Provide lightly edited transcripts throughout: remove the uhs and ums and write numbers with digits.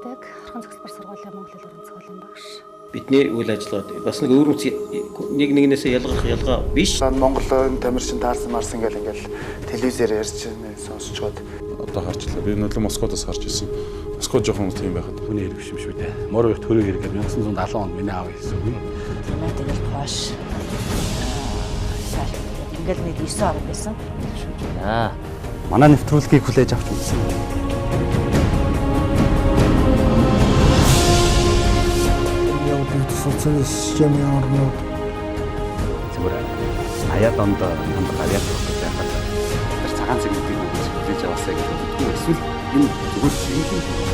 ажилладаг. Орхон зохицлбор сургуулийн монгол хэл уран зохиолын багш. Бидний үйл ажиллагаа бас нэг өөрөмц нэг нэгнээсээ ялгарх ялгаа биш. Монголын тамирчин таарсан марсан гэл ингээл телевизээр ярьж сонсчоод одоо харж илаа. Би нөлөө Москвадаас харж ирсэн. Москва жоохон тийм байхад хүний хэрэг биш юм шүү дээ. Морь их төрөг хэрэг 1970 онд миний аав хэлсэн үг. Тийм тэгэл Пош ингээл нэг 9 орн байсан. Аа. Манай нэвтрүүлгийг хүлээж авч үзсэн. Социалын системийн орнууд зүгээр аяа донд юмд гавьяат гэж яхад тэр цагаан цэгүүдийг хүлээж аваасаа гэж боддог. Эсвэл энэ зүгээр цэгийн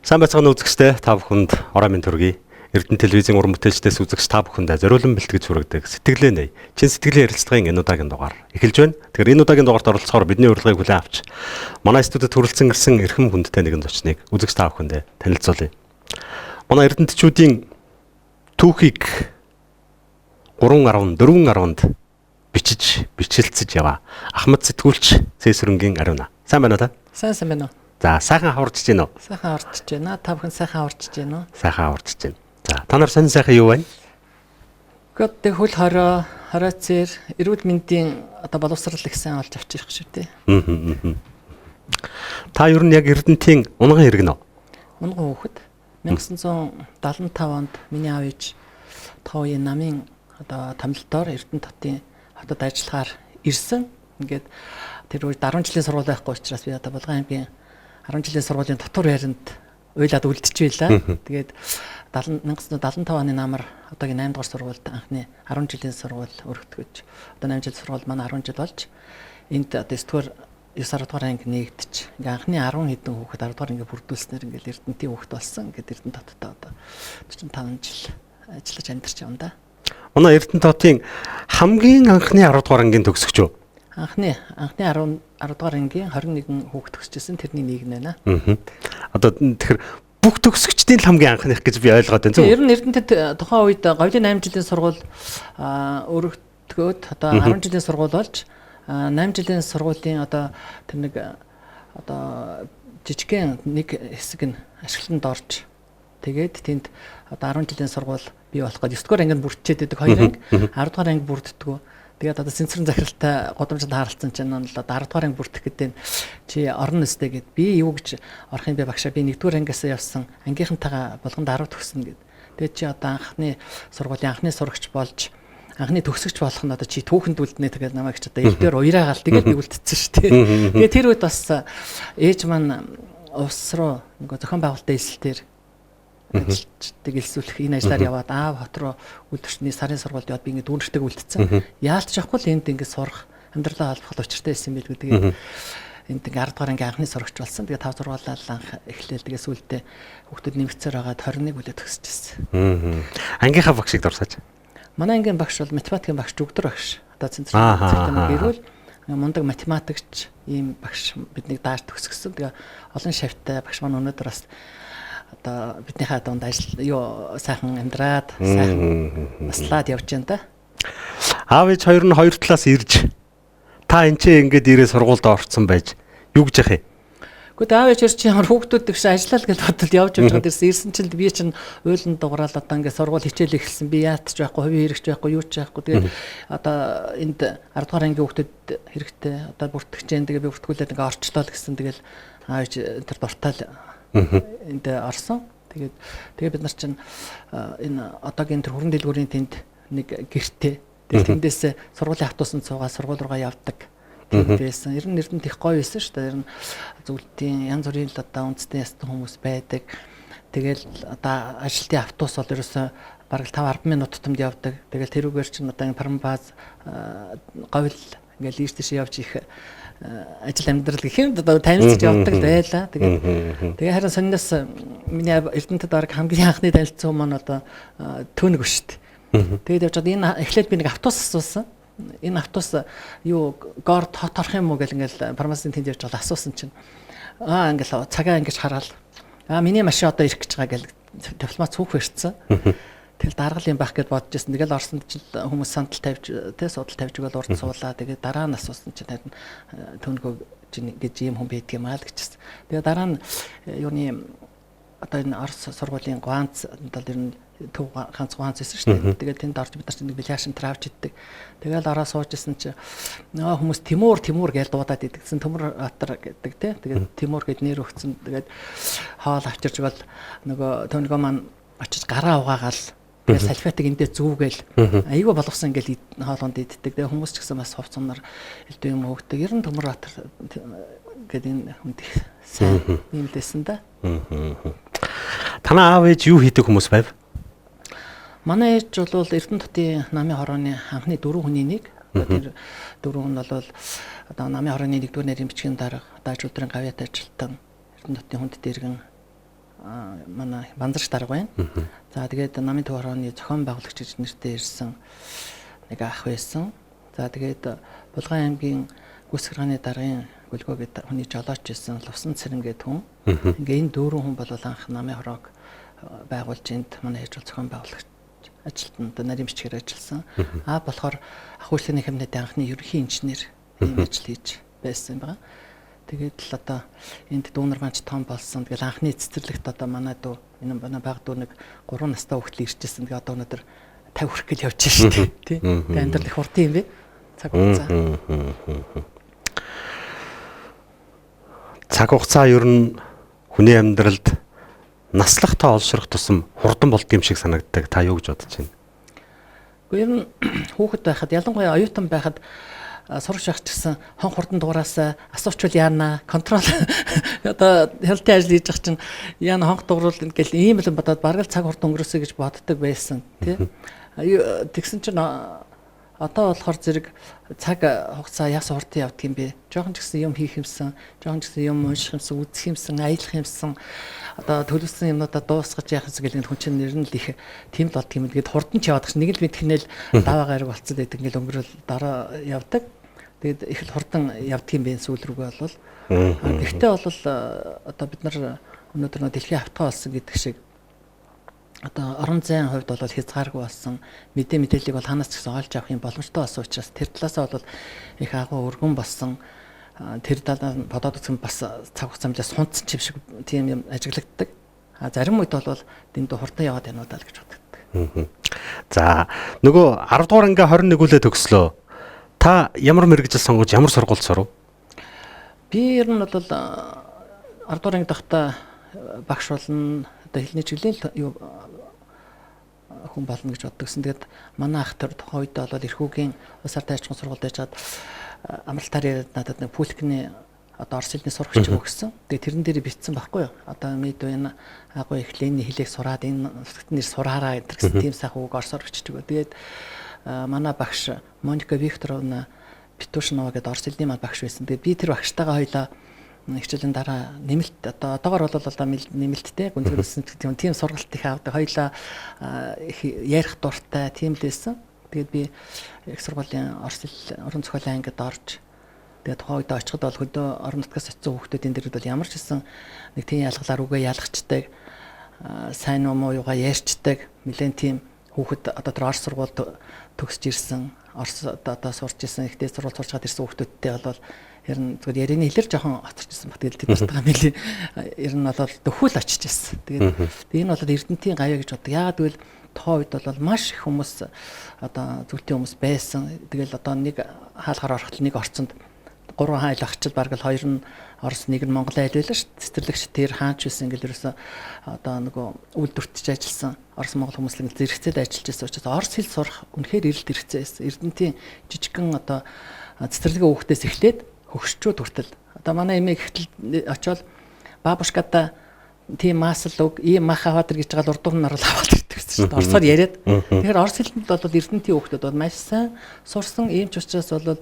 Сайн байцгаана үзэгчдээ, та бүхэнд орой минь төргий. Эрдэнэ телевизийн уран бүтээлчдээс үзэгч та бүхэндээ зориулан бэлтгэж хүргэдэг сэтгэлээ нэ. Чин сэтгэлийн ярилцлагын энэ удаагийн дугаар эхэлж байна. Тэгэхээр энэ удаагийн дугаарт оролцохоор бидний урилгыг хүлээн авч манай студид хүрэлцэн ирсэн эрхэм хүндтэй нэгэн зочныг үзэгч та бүхэндээ танилцуулъя. Манай эрдэнэтчүүдийн түүхийг 3.4.10-нд бичиж бичилцэж яваа. Ахмад сэтгүүлч Цэсрэнгийн Ариуна. Сайн байна уу та? Сайн байна уу? За, сайхан хаварч гин үү? Сайхан хаварч байна. Та бүхэн сайхан хаварч байна уу? Сайхан хаварч байна. За, та нар сонин сайхан юу байна? Гэхдээ хөл хорой, хорой цэр, эрүүл мэндийн одоо боловсрал их сайн олж авчих шүү дээ. Та ер нь яг Эрдэнтийн унган хэрэг нөө? Унган хүүхэд 1975 онд миний аав ээж тооны намын одоо томилолтоор Эрдэнэт хотын хотод ажиллахаар ирсэн. Ингээд тэр үед 10 жилийн сургууль байхгүй учраас би одоо Булган аймгийн 10 жилийн сургуулийн дотор байранд уйлаад үлдчихвээ. Тэгээд 1975 оны намар одоогийн 8 дугаар сургуульд анхны 10 жилийн сургууль өргөтгөж одоо 8 жил сургууль манай 10 жил болж энд одоо 9 дугаар 9 10 дугаар анги нэгдэж ингээ анхны 10 хэдэн хүүхэд 10 дугаар анги бүрдүүлснээр ингээл Эрдэнэтийн хүүхэд болсон. Ингээд Эрдэнэт хотод одоо 45 жил ажиллаж амьдарч явна да. Манай Эрдэнэт хотын хамгийн анхны 10 дугаар ангийн төгсөгч үү? Анхны 10 дугаар ангийн 21 хүүхэд төгсөжсэн, тэрний нэг нь байна. Одоо тэгэхээр бүх төгсөгчдийн л хамгийн анхных гэж би ойлгоод байна, зөв үү? Ер нь Эрдэнэтэд тухайн үед говьлын 8 жилийн сургууль өргөтгөөд одоо 10 жилийн сургууль болж 8 жилийн сургуулийн одоо тэр нэг одоо жижигхэн нэг хэсэг нь ашиглалтанд орж тэгээд тэнд одоо 10 жилийн сургууль бий болох гээд 9 дугаар анги нь бүрдчихэд байдаг, 2 анги, 10 дугаар анги бүрддэггүй. Тэгээд одоо сэнсрэн захиралтай гудамжинд харалцсан чинь л одоо 10 дугаар анги бүрдэх гэдэг нь чи орно өстэй гэд би юу гэж орох юм бэ багшаа, би 1 дугаар ангиасаа явсан ангийнхантайгаа болгонд 10 төгснө гэд. Тэгээд чи одоо анхны сургуулийн анхны сурагч болж анхны төгсөгч болох нь одоо чи түүхэнд үлднэ тэгээд намайг ч одоо элдвэр уяраагаал тэгээд би үлдсэн шүү дээ. Тэгээд тэр үед бас ээж маань улс руу нөгөө зохион байгуулалтын элсэлтээр ажилчдыг элсүүлэх энэ ажлаар яваад аав хот руу үйлдвэрчний сарын сургуульд яваад би ингээд дүүнэртэйг үлдсэн. Яалт ч явахгүй л энд ингээд сурах амьдралаа холбох учиртай байсан байлгүй. Тэгээд энд ингээд 10 дугаар анги анхны сурагч болсон. Тэгээд 5 сургуулиал анх эхлээл тэгээд сүүлдээ хүүхдүүд нэмэгцээр байгаад 21 үлээ төгсөжсэн. Ангийнхаа багшийг дурсаач. Манай ангийн багш бол математикийн багш Жүгдэр багш. Одоо цэнцэр гэрүүл мундаг математикч ийм багш биднийг дааж төгсгсөн. Тэгээ олон шавьтай багш маань өнөөдөр бас одоо биднийхээ дунд ажил юу сайхан амьдраад сайхан наслаад явж байна да. Аав ээж хоёр нь хоёр талаас ирж та энэ ч ингээд ирээ сургуульд орцсон байж юу гэж яах юм? Гэхдээ аав ээж чи ямар хүүхдүүд тэгш ажиллаа л гэж бодвол явж явж байгаа дэрсэн. Ирсэн чинь би чинь уйлан дуграал одоо ингээд сургууль хичээл эхэлсэн. Би яатч байхгүй, хувийн хэрэгч байхгүй, юу ч байхгүй. Тэгээд одоо энд 10 дугаар ангийн хүүхдүүд хэрэгтэй одоо бүртгэж जैन тэгээд би бүртгүүлээд ингээд орчлоо л гэсэн. Тэгээд аав ээж тэр дуртай л энд орсон. Тэгээд бид нар чинь энэ одоогийн тэр хүрэн дэлгүүрийн тэнд нэг гэрте. Тэгээд тэндээс сургуулийн автобусанд суугаад сургууль руугаа явдаг. Тийм байсан. Ер нь Эрдэнэт их гоё байсан шүү дээ. Ер нь зөвлөлтийн янз бүрийн л одоо үндэстэн ястан хүмүүс байдаг. Тэгэл одоо ажилтны автобус бол ерөөсөө бараг 5 10 минут тутамд явдаг. Тэгэл тэрүүгээр чинь одоо энэ Парамбаз говьл Ингээл ийш тийш явж их ажил амьдрал гэх юм одоо танилцж явдаг л байлаа. Тэгээд тэгээ харин сониноос миний Эрдэнэтэд баг хамгийн анхны танилцсан хүн маань одоо Төнөг шүү дээ. Тэгээд явж байгаад энэ эхлээд би нэг автобус асуусан. Энэ автобус юу гор тот орох юм уу гэл ингээл фармацийн тэнд явж байгаа асуусан чинь аа ингээл цагаа ингэж хараал аа миний машин одоо ирэх гэж байгаа гэл дипломат цүүх ирсэн. Тэгэл даргал юм байх гэд бодож ирсэн. Тэгэл орсонд чинь хүмүүс сандал тавьж тэ судал тавьж өгөөл урд суулаа. Тэгээд дараа нь асуусан чинь харин Төнөгөө гэж ийм хүн байдаг юм аа л гэжсэн. Тэгээ дараа нь юуны одоо энэ Орос сургуулийн Гуанц бол ер нь төв ганц Гуанц байсан шүү дээ. Тэгээд тэнд орж бид нар чинь нэг беляшин травч иддэг. Тэгэл ороо сууж исэн чинь нөгөө хүмүүс Тимур Тимур гэж дуудаад идэгсэн. Төмөр Баатар гэдэг те. Тэгээд Тимур гэд нэр өгсөн. Тэгээд хоол авчирч бол нөгөө Төнөгөө маань очиж гараа угаагаал тэгэл салфетыг эндээ зүүгээл айгүй боловсон ингээл хоолонд иддэг. Тэгээ хүмүүс ч гэсэн бас хувц сумнар элдв юм өгдөг. Ер нь Төмөр Баатар гэдэг энэ хүнд их сайн юм лээсэн да. Танай аав ээж юу хийдэг хүмүүс байв? Манай ээж бол Эрдэнэ хотын намын хорооны анхны 4 хүний нэг. Тэр 4 хүн бол одоо намын хорооны 1-р нарийн бичгийн дарга, одоо аж үйлдвэрийн гавьяат ажилтан, Эрдэнэ хотын хүнд дэргэн манай Банзарч дарга байна. За тэгээд намын төв хорооны зохион байгуулагч гэж нэртэй ирсэн нэг ах байсан. За тэгээд Булган аймгийн гүйцэтгэх даргын Гөлгөө гэдэг хүний жолооч байсан Лувсан Цэрэн гэдэг хүн. Ингээ энэ 4 хүн бол анх намын хороог байгуулж энд манай ээж бол зохион байгуулагч ажилтнанд нарийн бичгээр ажилласан. Аа болохоор ах үйлчлэгийн хэмнэдийн анхны ерөнхий инженер ийм ажил хийж байсан юм байна. Тэгээд л одоо энд дүүнер маань ч том болсон. Тэгэл анхны цэцэрлэгт одоо манай дүү энэ манай баг дүү нэг 3 настай хүүхдэл ирчихсэн. Тэгээ одоо өнөөдөр 50 хүрэх гэл явж шээ тий. Тэгээ амьдрал их хурдан юм бэ? Цаг хугацаа. Цаг хугацаа ер нь хүний амьдралд наслахтаа олшрох тусам хурдан болд юм шиг санагддаг. Та юу гэж бодож байна? Гэхдээ ер нь хүүхэд байхад ялангуяа оюутан байхад сурагч байх ч гэсэн хон хурдан дугаараас асуучвал яана контрол одоо хяналтын ажил хийж байгаа чинь яана хонх дугуурал ингээл ийм л бодоод бараг л цаг хурдан өнгөрөөсэй гэж боддог байсан тий. Тэгсэн чинь одоо болохоор зэрэг цаг хугацаа яс хурдан явдаг юм бэ. Жохон ч гэсэн юм хийх юмсан, жохон ч гэсэн юм унших юмсан, үзэх юмсан, аялах юмсан, одоо төлөвлөсөн юмнуудаа дуусгаж яах юмсан гэх хүн чинь нэр нь л их тийм л болдго юм. Тэгээд хурдан ч яваад чинь нэг л мэдхнээл даваа гараг болцсон байдаг ингээл өнгөрөөл дараа явдаг. Тэгээд их л хурдан явдаг юм бэ сүүл рүүгээ бол. Гэхдээ бол одоо бид нар өнөөдөр нөө дэлхийн автгаа болсон гэдэг шиг одоо орон зайн хувьд бол хязгааргүй болсон, мэдээ мэдээллийг бол ханаас ч гэсэн олж авах юм боломжтой болсон учраас тэр талаасаа бол их агуу өргөн болсон. Тэр талаас бодоод үзэх нь бас цаг хугацаа нэлээ сунцсан юм шиг тийм юм ажиглагддаг. А зарим үед бол дэндүү хурдан яваад байна уу даа л гэж боддог. За нөгөө 10 дугаар анги 21 үлээ төгслөө. Та ямар мэргэжил сонгож ямар сургуульд сурав? Би ер нь бол 10 дугаар анги дахта багш болно, одоо хэлний чиглэл юу хүн болно гэж боддогсэн. Тэгээд манай ах тэр тухайн үед бол Эрхүүгийн улс ардын аж ахуйн сургуульд байжгаад амралтаар яриад надад нэг пүлкний одоо орос хэлний сурагч өгсөн. Тэгээд тэрэн дээр бичсэн байхгүй юу? Одоо мэд энэ агуу их Ленин хэлийг сураад энэ нутагт нэр сураараа гэдэг гэсэн тийм сайхан үг оросоор бичиж өгөө. Тэгээд манай багш Моника Викторовна Петушнова гэдэг орос хэлний маань багш байсан. Тэгээд би тэр багштайгаа хоёлаа хичээлийн дараа нэмэлт одоо одоогор бол одоо нэмэлттэй гүнзгий өссөн тийм тийм сургалт их авдаг. Хоёлаа их ярих дуртай тийм л байсан. Тэгээд би их сургуулийн орос хэл уран зохиолын ангид орж тэгээд тухайн үед очиход бол хөдөө орон нутгаас очсон хүүхдүүдийн дэргэд бол ямар ч гэсэн нэг тийм ялгалаар үгээ ялгачдаг, сайн уу муу юугаа ярьчдаг нэлээд тийм хүүхэд одоо тэр орос сургуульд төгсөж ирсэн, орос одоо сурч ирсэн, ихтэй сургууль сурч чад ирсэн хүүхдүүдтэй бол ер нь зүгээр ярианы хэлээр жоохон хоцорч ирсэн баг. Тэгэл тэд нартайгаа нэлээ ер нь бол дөхөөл очиж ирсэн. Тэгээд энэ бол Эрдэнэтийн гавьяа гэж боддог. Яагаад гэвэл тухайн үед бол маш их хүмүүс одоо зөвлөлтийн хүмүүс байсан. Тэгэл одоо нэг хаалгаар ороход нэг орцонд 3 хайл агчил бараг л 2 нь Орос, нэг нь Монгол айл байлаа шүү дээ. Цэцэрлэгч тэр хаач байсан ингээл ерөөсө одоо нөгөө үйлдвэртж ажилласан Орос Монгол хүмүүс л ингээл зэрэгцээд ажиллаж байсан учраас орос хэл сурах үнэхээр эрэлт хэрэгцээ байсан. Эрдэнэтийн жижигхэн одоо цэцэрлэгийн хүүхдээс эхлээд хөгшчүүд хүртэл одоо манай эмээ гэхтэл очиод бабушкада тийм масл үг ийм мах аваад ир гэж байгаа л урдуур нь орол аваад ирдэг. ярьдаг гэсэн чинь орсоор яриад. Тэгэхээр орос хэлэнд бол Эрдэнэтийн хүүхдүүд бол маш сайн сурсан. Ийм ч учраас бол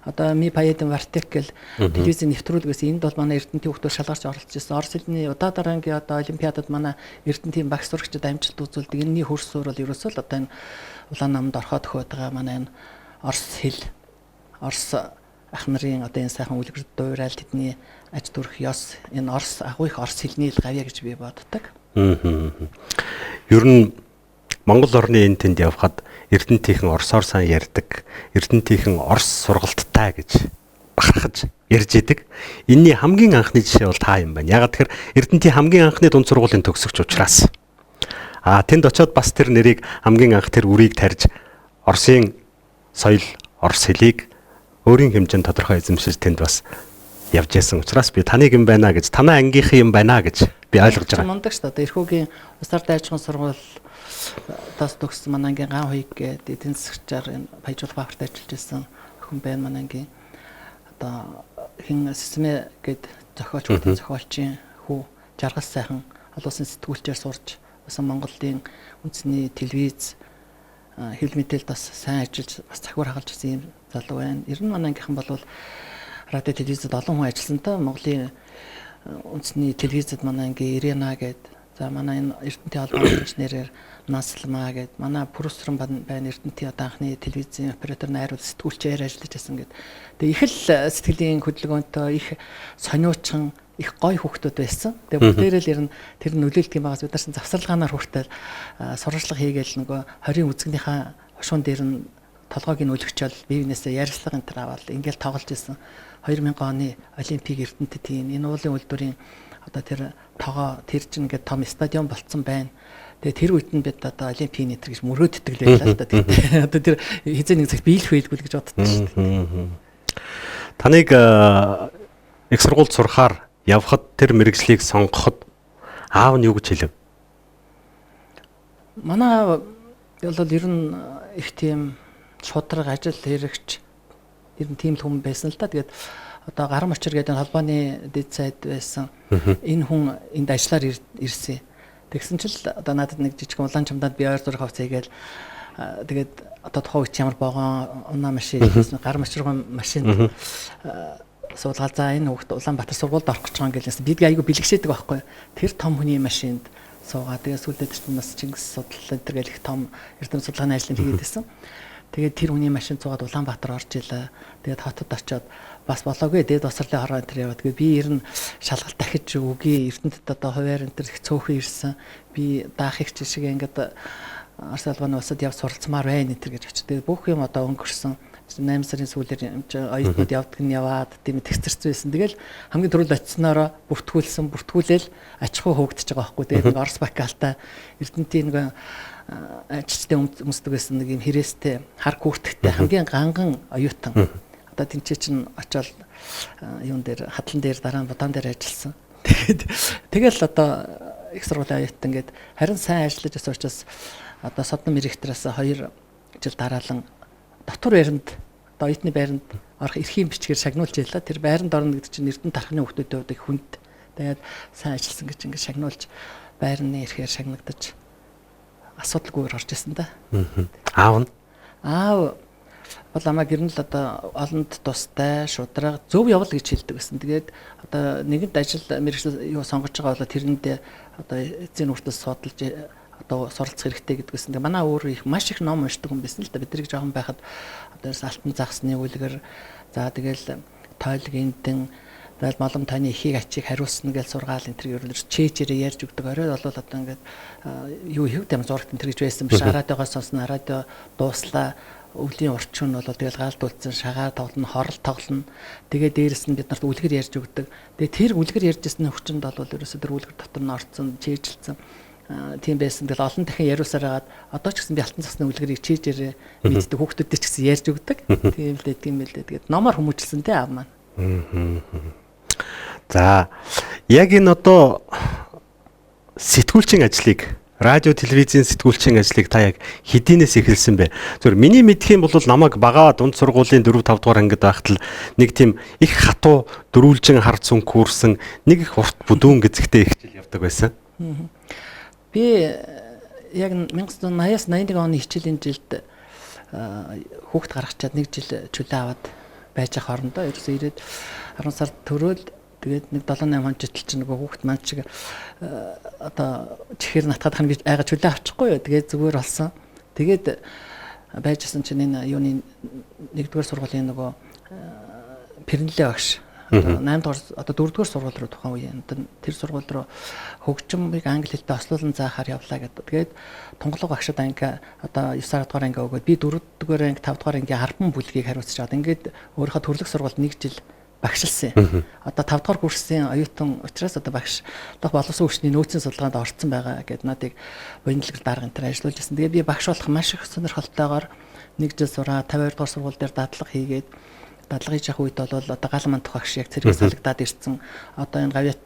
одоо Ми Паядын Вартек гэл телевизийн нэвтрүүлгээс энд бол манай Эрдэнэтийн хүүхдүүд шалгарч оролцож ирсэн. Орос хэлний удаа дараагийн одоо олимпиадад манай Эрдэнэтийн багш сурагчид амжилт үзүүлдэг. Энэний хөрс суурь бол ерөөсөө л одоо энэ улаан намд орхоо төхөөд байгаа манай энэ орос хэл, орос ах нарын одоо энэ сайхан үлгэр дуурайл тэдний аж төрх ёс энэ орос агуу их орос хэлний л гавья гэж би боддог. Ер нь Монгол орны энэ тэнд явхад Эрдэнэтийнхэн орсоор сайн ярьдаг, Эрдэнэтийнхэн орос сургалттай гэж бахархаж ярьж идэг. Энийний хамгийн анхны жишээ бол та юм байна. Ягаад тэгэхээр Эрдэнэтийн хамгийн анхны дунд сургуулийн төгсөгч учраас. А тэнд очиод бас тэр нэрийг хамгийн анх тэр үрийг тарьж Оросын соёл, орос хэлийг өөрийн хэмжээнд тодорхой эзэмшиж тэнд бас явж ясан учраас би таныг юм байна гэж, танай ангийнхан юм байна гэж би ойлгож байгаа. Мундаг шүү дээ. Эрхүүгийн Усар дайжхан сургууль тас төгссөн манай ангийн Ган хуйг гэдэг эдийн засгчаар энэ Баяжуулах бааварт ажиллаж байсан охин байна манай ангийн. Одоо хин Сэсмэ гэд зохиолч, хүүхдийн зохиолчийн хүү Жаргал сайхан олон улсын сэтгүүлчээр сурч бас Монголын үндэсний телевиз хэвлэл мэдээлэлд бас сайн ажиллаж бас захиур хагалж ирсэн юм залуу байна. Ер нь манай ангийнхан бол радио телевизэд олон хүн ажилласан та Монголын үндэсний телевизэд манай ангийн Ирена гээд за манай энэ Эрдэнэтийн холбооны инженерээр Насалмаа гээд манай Пүрүсрэн байна Эрдэнэтийн одоо анхны телевизийн оператор найруул сэтгүүлчээр ажиллаж байсан гээд. Тэгээ их л сэтгэлийн хөдөлгөөнтэй их сониучин их гой хүүхдүүд байсан. Тэгээ бүгдээрээ л ер нь тэр нөлөөлдөг юм байгаас бид нар чинь завсарлагаанаар хүртэл сурвалжлага хийгээл нөгөө 20 үзгнийхаа хушуун дээр нь толгойг нь өлгчөөл бие биенээсээ ярилцлага энэ төр аваад ингээл тоглож исэн. 2000 оны Олимпик Эрдэнэтэд тийм энэ уулын үйлдвэрийн одоо тэр тогоо тэр чинь ингээд том стадион болцсон байна. Тэгээ тэр үед нь бид одоо Олимпийн нэтэр гэж мөрөөддөг л байлаа л да. Тэгээ одоо тэр хизээ нэг цаг биелэх байлгүй л гэж боддоо шүү дээ. Таныг их сургуульд сурахаар явхад тэр мэрэгжлийг сонгоход аав нь юу гэж хэлв? Манай аав бол ер нь их тийм шудраг ажил хэрэгч ер нь тийм л хүн байсан л да. Тэгээд одоо Гаран мочор гэдэг холбооны дэд сайд байсан. Энэ хүн энд ажиллаар ирсэн. Тэгсэн чинь л одоо надад нэг жижиг улаан чамдаад би ойр зураг авц хийгээл тэгээд одоо тухайн үед ямар богоон унаа машин гэсэн Гаран мочрын машинд суулгаад за энэ хүүхд Улаанбаатар сургуульд орох гэж байгаа юм гэлээс бидгээ айгүй бэлгшээдэг байхгүй. Тэр том хүний машинд суугаад тэгээд сүүлдээ чинь бас Чингис судлал энэ төр гэл их том эрдэм судалгааны ажил хийгээд байсан. Тэгээд тэр хүний машинд суугаад Улаанбаатар орж илаа. Тэгээд хотод очиод бас болоогүй дээд басарлын хороо энэ төр яваад. Тэгээд би ер нь шалгалт дахиж үгүй Эрдэнэтэд одоо хуваар энэ төр их цөөхөн ирсэн. Би даах их шиг ингээд Орос албаны улсад яв суралцмаар байна энэ төр гэж очив. Тэгээд бүх юм одоо өнгөрсөн. 8 сарын сүүлээр оюутнууд явдаг нь яваад тийм тэгсэрсэн байсан. Тэгэл хамгийн түрүүнд очисноороо бүртгүүлсэн, бүртгүүлээл аж ахуй хөөгдөж байгаа байхгүй. Тэгээд нэг Орос бакалтай Эрдэнэтийн нэг ажилчдын өмсдөг байсан нэг юм хэрээстэй хар күртгтэй хамгийн ганган оюутан. Одоо тэнцээ чинь очоод юун дээр хадлан дээр дараа нь будаан дээр ажилласан. Тэгээд тэгэл одоо их сургуулийн оюутан гээд харин сайн ажиллаж байсан учраас одоо содном ректораас 2 жил дараалан дотор байранд одоо оюутны байранд орох эрхийн бичгээр шагнуулж байлаа. Тэр байранд орно гэдэг чинь Эрдэнэ тархины хүүхдүүдийн хувьд их хүнд. Тэгээд сайн ажилласан гэж ингээд шагнуулж байрны эрхээр шагнагдаж асуудалгүйгээр орж исэн да. Аав нь? Аав бол амаа гэрн л одоо олонд тустай шудраг зөв явал гэж хэлдэг гэсэн. Тэгээд одоо нэгэнт ажил мэргэжил юу сонгож байгаа бол тэрэндээ одоо эзэн хүртэл судалж одоо суралцах хэрэгтэй гэдэг гэсэн. Тэгээ манай өөр их маш их ном уншдаг хүн байсан л да. Бид нарыг жоохон байхад одоо алтан загсны үлгэр за тэгэл тойлог эндэн тэгэл молом таны эхийг ачийг хариулсан гэж сургаал энэ төр ерөнхийдөө чэйжэрээ ярьж өгдөг. Орой бол одоо ингээд юу хэв тэм зурагт энэ төр гэж байсан биш. Радиогоос сонсно, радио дууслаа. Өвлийн урчин бол тэгэл гаалд үлдсэн шагаа тоглоно, хорол тоглоно. Тэгээ дээрэс нь бид нарт үлгэр ярьж өгдөг. Тэгээ тэр үлгэр ярьж ирсэн хүчинд бол ерөөсөө тэр үлгэр дотор нь орцсон, чэйжилсэн тийм байсан. Тэгэл олон дахин яриусаар хагаад одоо ч гэсэн би алтан цасны үлгэрийг чэйжэрээ мэддэг, хүүхдүүдэд ч гэсэн ярьж өгдөг. Тийм л дээ, тийм л дээ. Тэгээд номоор хүмүүжлсэн те аав маань. За яг энэ одоо сэтгүүлчийн ажлыг радио телевизийн сэтгүүлчийн ажлыг та яг хэдийнээс эхэлсэн бэ? Зөвхөн миний мэдх юм бол намайг бага дунд сургуулийн 4 5 дугаар ангид байхад л нэг тийм их хатуу дөрвөлжин хар цүнх хүүрсэн нэг их урт бүдүүн гэзэгтэй хичээл явдаг байсан. Би яг 1980-аас 81 оны хичээлийн жилд хүүхд гаргачаад нэг жил чөлөө аваад байж байгаа хоорондоо ерөөсөө ирээд 10 сард төрөөл тэгээд нэг 7 8 хоног житэл чинь нөгөө хүүхд маань чиг одоо чихэр натгаад хань би айга чөлөө авчихгүй юу. Тэгээд зүгээр болсон. Тэгээд байжсэн чинь энэ юуны 1-р сургуулийн нөгөө Пэрнэлээ багш 8 дугаар одоо 4 дугаар сургууль руу тухайн үеийн одоо тэр сургууль руу хөгжмийг англи хэлтэй ослуулан заахаар явлаа гэдэг. Тэгээд тунгалаг багшид анги одоо 9 10 дугаар анги өгөөд би 4 дугаар анги 5 дугаар ангийн 10 бүлгийг хариуцж аваад ингээд өөрийнхөө төрлөх сургуульд нэг жил багшилсан. Одоо 5 дугаар курсын оюутан учраас одоо багш одоо боловсон хүчний нөөцийн судалгаанд орцсон байгаа гэдээ надыг буянлаг дарга энэ төр ажиллуулж байсан. Тэгээд би багш болох маш их сонирхолтойгоор нэг жил сураа 52 дугаар сургууль дээр дадлага хийгээд дадлага хийж явах үед бол одоо гал мандах багш яг цэргээс салагдаад ирсэн. Одоо энэ гавьяат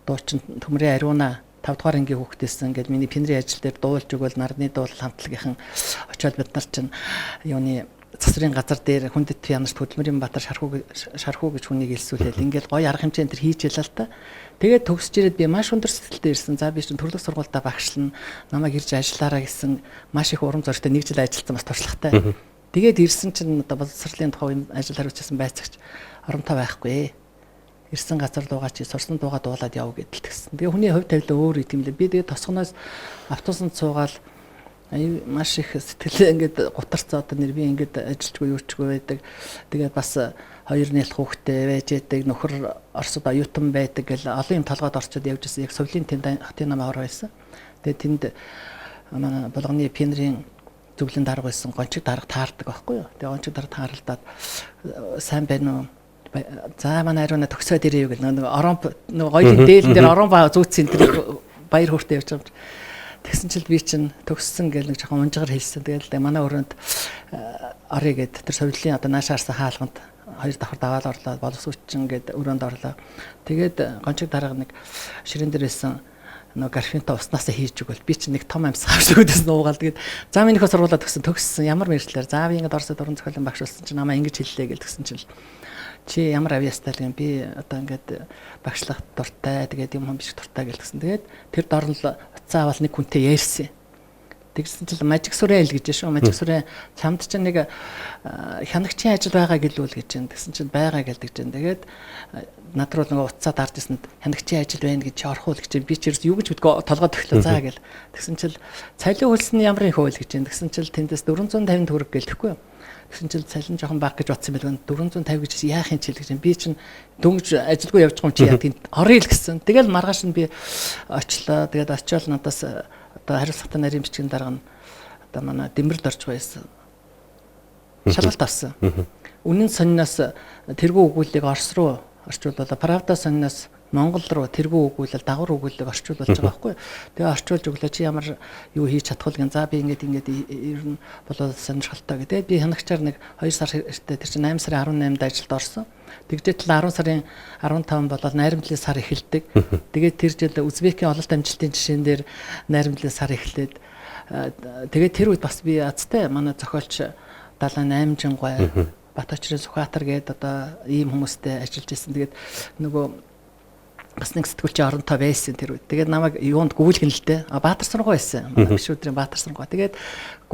дуучин Төмрийн Ариуна 5 дугаар ангийн хүүхдээсэн ингээд миний пенрийн ажил дээр дуулж өгөөл нарны дуул хамтлагийнхан очиод бид нар чинь юуны засварын газар дээр хүндэт янарт хөдөлмөрийн Баатар шархуу гэж хүнийг элсүүлээл ингээд гоё арга хэмжээнд тэр хийж ялаа л та. Тэгээд төгсөж ирээд би маш өндөр сэтгэлтэй ирсэн. За би чинь төрлөх сургуультай багшлна. Намайг ирж ажиллаараа гэсэн маш их урам зоригтой нэг жил ажилласан бас туршлагатай. Тэгээд ирсэн чинь одоо боловсролын тухай ажил хариуцсан байцаагч оромтой байхгүй. Ирсэн газар дуугаа чи сурсан дуугаа дуулаад яв гэдэл тэгсэн. Тэгээ хүний хувь тавилан өөр юм лээ. Би тэгээд тосгоноос автобусанд суугаал маш их сэтгэлээ ингээд гутарцаа одоо нэр би ингээд ажилчгүй юучгүй байдаг. Тэгээд бас хоёр нэлх хүүхдээ байж яадаг нөхөр Оросд оюутан байдаг гэл олон юм толгойд орчод явж байсан. Яг совлын тэнд хотын намаа ороо байсан. Тэгээд тэнд манай булганы пенрийн зөвлөн дарга байсан гончиг дарга таардаг байхгүй юу. Тэгээ гончиг дарга тааралдаад сайн байна уу? За манай ариуна төгсөөд ирээ юу гэл нөгөө орон нөгөө гоёлын дээлэн дээр орон ба зүүцсэн тэр баяр хөөртэй явж байгаа юм. Тэгсэн чил би чинь төгссөн гэл нэг жоохон унжгаар хэлсэн. Тэгэл манай өрөөнд орё гэд тэр совлын одоо наашаа харсан хаалганд хоёр давхар даваал орлоо боловсрууччин гэд өрөөнд орлоо. Тэгээд гончиг дарга нэг ширээн дээр байсан нөгөө гарфинта уснаасаа хийж өгвөл би чинь нэг том амьсгаа авч өгдөөс нуугаал. Тэгээд за минийхөө сургуулаа төгссөн ямар мэржлэр за би ингээд Оросд уран зохиолын багш болсон чинь намаа ингэж хэллээ гэл тэгсэн чинь чи ямар авьяастай л юм би одоо ингээд багшлах дуртай тэгээд юм бичих дуртай гэл тэгсэн. Тэгээд тэр дорн л утсаа аваад нэг хүнтэй ярьсан. Тэгсэн чинь мажиг сүрэн л гэж шүү. Мажиг сүрэн чамд чинь нэг хянагчийн ажил байгаа гэлүүл гэж байна. Тэгсэн чинь байгаа гэлдэг чинь. Тэгээд над руу нөгөө утсаа дарж ирсэнд хянагчийн ажил байна гэж чи орох уу гэж чинь. Би ч ерөөс юу гэж мэдгүй толгой төхлөө заа гэл. Тэгсэн чинь цалин хөлсөн нь ямар их хөл гэж байна. Тэгсэн чинь тэндээс 450 төгрөг гэлтэхгүй юу. Тэгсэн чинь цалин жоохон бага гэж бодсон байлгүй. 450 гэж яах юм чил гэж. Би чинь дөнгөж ажилгүй явж байгаа юм чи яа тийм орё л гэсэн. Тэгэл маргааш нь би очлоо. Тэгээд очиод надаас одоо хариуцлагатай нарийн бичгийн дарга нь одоо манай Дэмбэрэлд орж байсан. Шалгалт авсан. Үнэн сонноос тэргүү өгүүллийг Орос руу орчуулвал Правда сонноос Монгол руу тэргүү өгүүлэл дагавар өгүүллийг орчуулж байгаа байхгүй. Тэгээ орчуулж өглөө чи ямар юу хийж чадах вэ гэн. За би ингээд ингээд ер нь болоо сонирхолтой гэдэг. Би хянагчаар нэг 2 сар хэрэгтэй тэр чинь 8 сарын 18-нд ажилд орсон. Тэгжээ л 10 сарын 15 болоод найрамдлын сар эхэлдэг. Тэгээд тэр жил Узбекийн ололт амжилтын жишээн дээр найрамдлын сар эхлээд тэгээд тэр үед бас би азтай манай зохиолч Далайн Аймжингой Баточрын Сүхбаатар гээд одоо ийм хүмүүстэй ажиллаж байсан. Тэгээд нөгөө бас нэг сэтгүүлчийн оронтой байсан тэр үед. Тэгээд намайг юунд гүйлгэн л дээ. Баатар сургуу байсан. Биш өдрийн Баатар сургуу. Тэгээд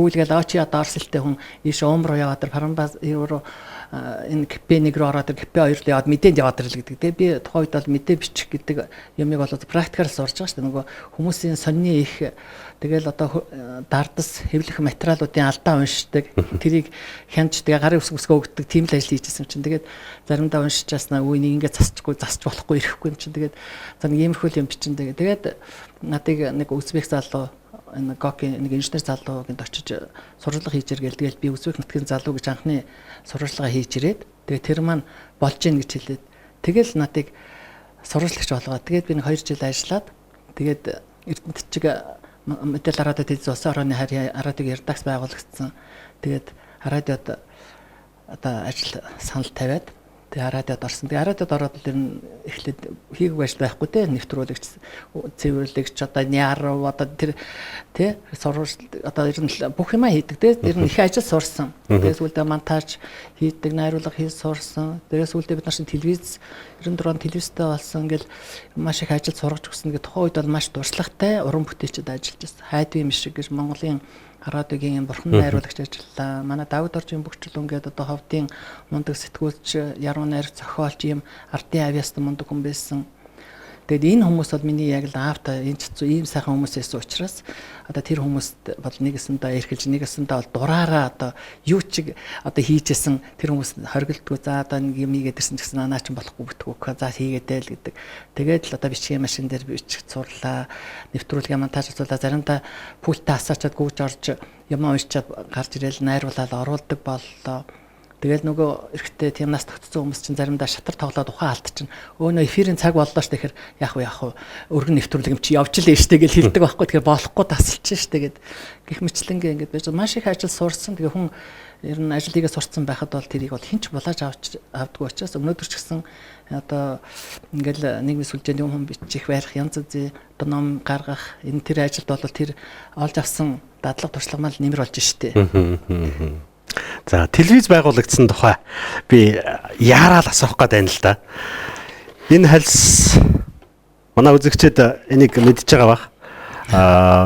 гүйлгээл оо чи одоо Орос хэлтэй хүн ийш Ом руу яваад тэр Парамбас руу энэ КП1 рүү ороод тэр КП2 руу яваад мэдээнд яваад ирэл гэдэг. Тэгээд би тухайн үед бол мэдээ бичих гэдэг юмыг бол практикаар сурж байгаа шүү дээ. Нөгөө хүмүүсийн сонины их тэгэл одоо дардас хэвлэх материалуудын алдаа уншдаг. Тэрийг хянж тэгээ гарын үсэг үсгээ өгдөг тийм л ажил хийжсэн юм чинь. Тэгээд заримдаа уншичаасна үе нэг ингэ засчихгүй засч болохгүй ирэхгүй юм чинь. Тэгээд за нэг иймэрхүү юм бичин. Тэгээд надыг нэг узбек залуу энэ ГОК-ийн нэг инженер залуу гэнт очиж сурвалжлага хийж иргээл. Тэгэл би узбек нутгийн залуу гэж анхны сурвалжлага хийж ирээд тэгээд тэр маань болж гин гэж хэлээд тэгэл надыг сурвалжлагч болгоод тэгээд би нэг 2 жил ажиллаад тэгээд Эрдэнэт чиг мэдээлэл радио телевиз улсын орооны харьяа радиогийн редакц байгуулагдсан. Тэгээд радиод одоо ажил санал тавиад Тэгээ радиод орсон. Тэгээ радиод ороод л ер нь эхлээд хийгээгүй ажил байхгүй те, нэвтрүүлэгч, цэвэрлэгч, одоо нярав, одоо тэр те сурвалж, одоо ер нь бүх юмаа хийдэг те. Тэр нь их ажил сурсан. Тэгээ сүүлдээ монтаж хийдэг, найруулга хийж сурсан. Тэгээ сүүлдээ бид нар чинь телевиз 94 он телевизтэй болсон ингээл маш их ажил сургаж өгсөн. Тэгээ тухайн үед бол маш туршлагатай уран бүтээлчд ажиллаж байсан. Хайдвын мишиг гэж Монголын радиогийн бурхан найруулагч ажиллаа. Манай Давид Оржийн Бөкчлөн гэдэг одоо ховдын мундаг сэтгүүлч, яруу найр зохиолч, ийм ардын авьяастай мундаг хүн байсан. Тэгээд энэ хүмүүс бол миний яг л аавтай энэ ч ийм сайхан хүмүүс байсан учраас одоо тэр хүмүүст бол нэгэсэндээ эрхэлж, нэгэсэндээ бол дураараа одоо юу ч одоо хийжсэн тэр хүмүүс хоригддгүй. За одоо нэг юм хийгээд ирсэн ч гэсэн наа чинь болохгүй бүтгүү. За хийгээд л гэдэг. Тэгээд л одоо бичгийн машин дээр бичих сурлаа, нэвтрүүлгээ монтаж хийлээ. Заримдаа пультээ асаачаад гүйж орж юм уншичаад гарч ирээл найруулаад оруулдаг боллоо. Тэгэл нөгөө эрэгтэй тийм нас тогтцсон хүмүүс чинь заримдаа шатар тоглоод ухаан алдчихна. Өөнөө эфирийн цаг боллоо ш, тэгэхээр яах вэ яах вэ? Өргөн нэвтрүүлэг юм чи явж л штэ гэж хэлдэг байхгүй. Тэгэхээр болохгүй тасалчих штэ гэд гих мэтлэнгээ ингээд байж маш их ажил сурсан. Тэгээ хүн ер нь ажил хийгээ сурцсан байхад бол тэрийг бол хинч булааж авч авдаггүй учраас өнөөдөр ч гэсэн одоо ингээл нийгмийн сүлжээнд юм хүн бичих, барих, янз бүрийн одоо ном гаргах энэ тэр ажилд бол тэр олж авсан дадлага туршлага маань нэмэр болж штэ. За, телевиз байгуулагдсан тухай би яараал асуух гээд байна л да. Энэ хальс манай үзэгчид энийг мэдж байгаа бах.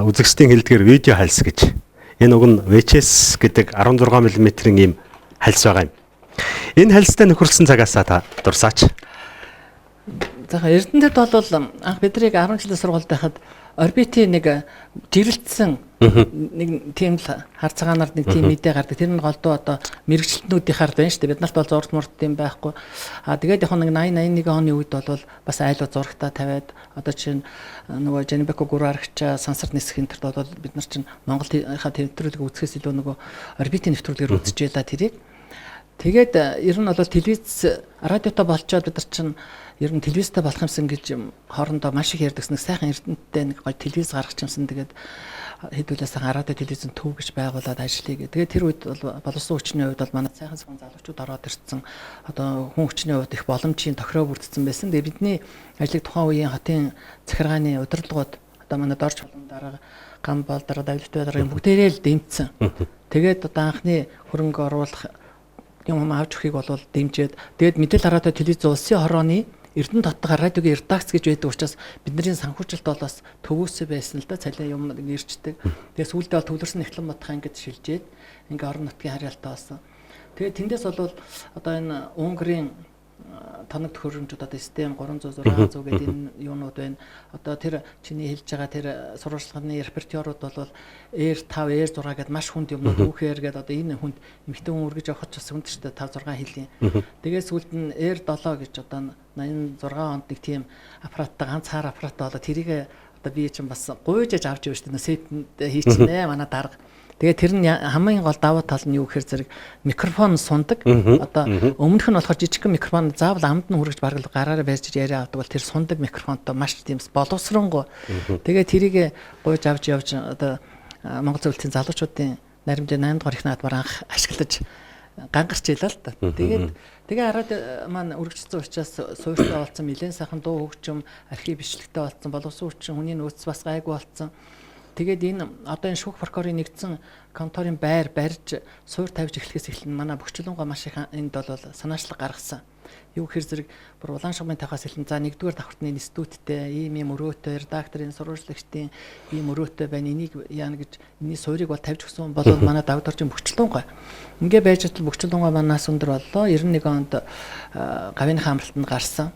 Үзэгчдийн хэлдгээр видео хальс гэж. Энэ уг нь VHS гэдэг 16 мм-ийн ийм хальс байгаа юм. Энэ хальстай нөхөрлсөн цагаасаа та дурсаач. За, Эрдэнэтэд бол анх бидрийг 10 жилийн сургуульд байхад орбитын нэг жирэлтсэн нэг тийм л хар цагаанаар нэг тийм мэдээ гардаг. Тэр нь голдуу одоо мэрэгчлэтнүүдийнхаар байна шүү дээ. Бид нарт бол зураг мурд тийм байхгүй. А тэгээд яг нэг 80 81 оны үед бол бас айлуу зурагтаа тавиад одоо чинь нөгөө Жанибеко гүр арагчаа сансар нисэх энэ тэрт бол бид нар чинь Монголынхаа нэвтрүүлгийг үзэхээс илүү нөгөө орбитын нэвтрүүлгээр үзэж байлаа тэрийг. Тэгээд ер нь бол телевиз радиотой болчоод бид нар чинь ер нь телевизтэй болох юмсан гэж хоорондоо маш их ярьдагс. Нэг сайхан Эрдэнэттэй нэг гоё телевиз гаргах юмсан. Тэгээд хэдүүлээ сайхан радио телевизэн төв гэж байгуулад ажиллая гэх. Тэгээд тэр үед бол боловсон хүчний хувьд бол манай сайхан сайхан залуучууд ороод ирсэн. Одоо хүн хүчний хувьд их боломжийн тохироо бүрдсэн байсан. Тэгээд бидний ажлыг тухайн үеийн хотын захиргааны удирдлагууд одоо манай Дорж болон дарга, Гам бол дарга, Давлетбай даргын бүгдээрээ л дэмжсэн. Тэгээд одоо анхны хөрөнгө оруулах юм авч өгөхийг бол дэмжиж, тэгээд мэдээлэл радио телевиз улсын хорооны Эрдэнэ дотох радиогийн редакц гэж байдаг учраас бидний санхүүжилт бол бас төвөөсөө байсан л да, цалин юм ирчдэг. Тэгээ сүүлдээ бол төвлөрсөн Нэгтлэн Бодох ангид шилжээд ингээ орон нутгийн харьяалтай болсон. Тэгээ тэндээс бол одоо энэ Унгарын тоног төхөөрөмжүүд одоо систем 300 600 гэдэг энэ юунууд байна. Одоо тэр чиний хэлж байгаа тэр сурвалжлагын репертуарууд бол R5, R6 гэдээ маш хүнд юмнууд үүхээр гэдэг одоо энэ хүнд эмэгтэй хүн үргэж явахад ч бас хүнд шүү дээ 5 6 хэлийн. Тэгээд сүүлд нь R7 гэж одоо 86 онд нэг тийм аппараттай ганц хаар аппараттай болоо тэрийг одоо би чинь бас гуйж аж авч явж шүү дээ. Сет хийчихнэ манай дарга. Тэгээ тэр нь хамгийн гол давуу тал нь юу гэхээр зэрэг микрофон сундаг. Одоо өмнөх нь болохоор жижигхэн микрофон заавал амд нь хүрэж бараг гараараа барьж яриа авдаг бол тэр сундаг микрофонтой маш тийм боловсронгуй. Тэгээ тэрийг гуйж авч явж одоо Монгол зөвлөлтийн залуучуудын наримжийн 8 дугаар их наадмаар анх ашиглаж гангарч илаа л та. Тэгээд тэгээ араад маань үргэлжлсэн учраас суурьтай болсон, нэлээд сайхан дуу хөгжим, архив бичлэгтэй болсон, боловсон хүчин хүний нөөц бас гайгүй болсон. Тэгээд энэ одоо энэ шүүх прокурорын нэгдсэн конторын байр барьж суур тавьж эхлэхээс эхлэн манай Бөкчлөнгөө маш их энд бол санаачлаг гаргасан. Юу гэхээр зэрэг бүр улаан шугамын тавхаас эхлэн за нэгдүгээр давхартны институттэй ийм ийм өрөөтэй редакторын сурвалжлагчдын ийм өрөөтэй байна. Энийг яана гэж энэний суурийг бол тавьж өгсөн бол манай Давид Оржийн Бөкчлөнгөө. Ингээ байж тал Бөкчлөнгөө манаас өндөр боллоо. 91 онд гавьныхаа амралтанд гарсан.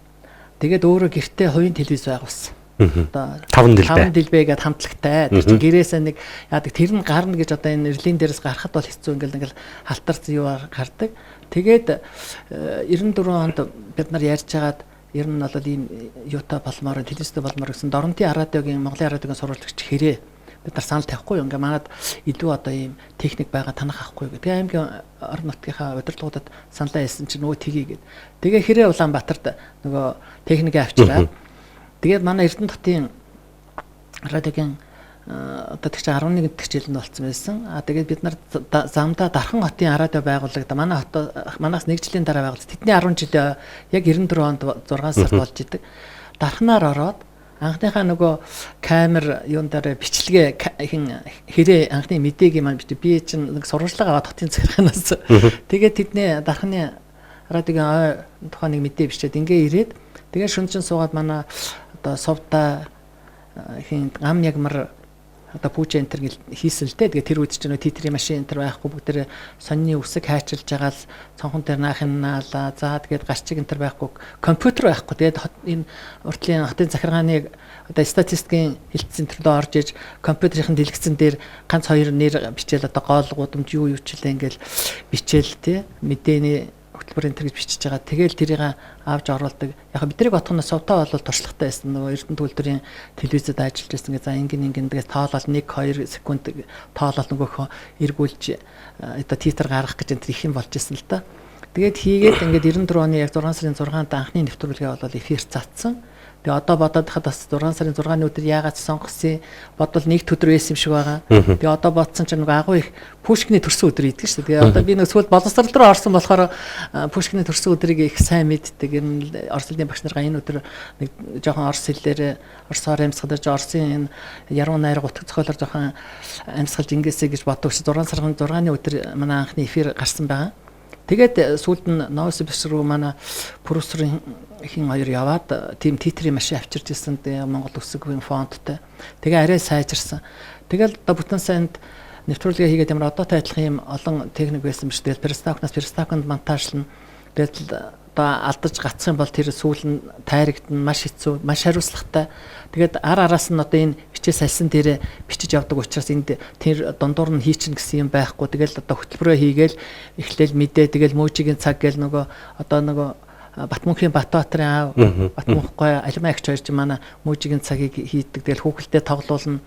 Тэгээд өөрөө гэртээ хувийн телевиз байгуулсан. Одоо 5 дэлбэ гэдээ хамтлагтай. Тэр чинь гэрээсээ нэг яадаг тэр нь гарна гэж одоо энэ эрлийн дээрээс гарахад бол хэцүү ингээл ингээл халтарц юу гардаг. Тэгээд 94 онд бид нар ярьж хагаад ер нь бол ийм юутай болмоор телевизтэй болмоор гэсэн Доронтын радиогийн Монголын радиогийн сурвалжлагч хэрээ бид нар санал тавихгүй юм. Ингээ манад илүү одоо ийм техник байгаа танах ахгүй гэх. Тэгээ аймгийн орон нутгийнхаа удирдлагуудад саналаа хэлсэн чинь нөгөө тгий гэд. Тэгээ хэрээ Улаанбаатарт нөгөө техникээ авчираад тэгээд манай Эрдэнэ хотын радиогийн одоо тэгч 11 дэх жилд болцсон байсан. А тэгээд бид нар замдаа Дархан хотын радио байгууллагад манай хот манаас 1 жилийн дараа байгуулсан. Тэдний 10 жилээ яг 94 онд 6 сард болж идэг. Дархнаар ороод анхныхаа нөгөө камер юун дээр бичлэгээ хин хэрээ анхны мэдээгийн маань би чинь нэг сурвалжлага аваад хотын захиргаанаас тэгээд тэдний Дарханы радиогийн ой тухайн нэг мэдээ бичээд ингээ ирээд тэгээд шүн чин суугаад манай одоо сувда хин гам ягмар одоо пүүч энтер гэл хийсэн л дээ. Тэгээ тэр үед чинь нөө титрийн машин энтер байхгүй бүгд тэр сонины үсэг хайчилж байгаа л цонхон дээр наах юм наалаа. За тэгээд гарчиг энтер байхгүй, компьютер байхгүй. Тэгээд энэ уртлын хотын захиргааны одоо статистикийн хэлтсэн төрлөө орж иж компьютерийн дэлгэцэн дээр ганц хоёр нэр бичээл одоо гол гудамж юу юу ч лээ ингээл бичээл тий мэдээний хөтөлбөр энэ гэж бичиж байгаа. Тэгэл тэрийг авч оруулдаг. Яг бидний бодох нь сувтаа бол туршлагатай байсан. Нөгөө Эрдэнэ төлбөрийн телевизэд ажиллаж байсан гэ за ингэн ингэн тэгээс тоолол 1 2 секунд тоолол нөгөөхөө эргүүлж одоо титр гаргах гэж энэ их юм болж исэн л да. Тэгээд хийгээд ингээд 94 оны яг 6 сарын 6-нд анхны нэвтрүүлгээ бол эфир цацсан. Тэгээ одоо бодоод хахад бас 6 сарын 6-ны өдөр яагаад сонгосон бодвол нэг өдөр байсан юм шиг байгаа. Тэгээ одоо бодсон чинь нөгөө агуу их Пушкины төрсөн өдөр идэг шүү дээ. Тэгээ одоо би нэг сүүл боловсрол руу орсон болохоор Пушкины төрсөн өдрийг их сайн мэддэг. Энэ Орос хэлний багш наргаа энэ өдөр нэг жоохон орос хэлээр орсоор амьсгалж Оросын энэ яруу найраг утга зохиолоор жоохон амьсгалж ингээсэй гэж боддог чи 6 сарын 6-ны өдөр манай анхны эфир гарсан байгаа. Тэгээд сүүлд нь Новосибирск руу манай профессорын хин хоёр яваад тийм титрийн машин авчирч ирсэн Монгол өсөг фондтой. Тэгээ арай сайжирсан. Тэгэл одоо бүтэн сайнд нэвтрүүлгээ хийгээд ямар одоотой адилхан юм олон техник байсан биш. Тэгэл приставкнаас приставканд монтажлна. Тэгэл одоо алдаж гацах юм бол тэр сүүл нь тайрагдана, маш хэцүү, маш хариуцлагатай. Тэгээд ар араас нь одоо энэ хичээл сальсан дээр бичиж явдаг учраас энд тэр дундуур нь хийчин гэсэн юм байхгүй. Тэгэл одоо хөтөлбөрөө хийгээл эхлээл мэдээ тэгэл мөөжигийн цаг гээл нөгөө одоо нөгөө Батмөнхийн Батбаатарын аав Батмөнхгүй Алимаа эгч хоёр чинь манай мөөжигийн цагийг хийдэг. Тэгэл хүүхэлдээ тоглуулна.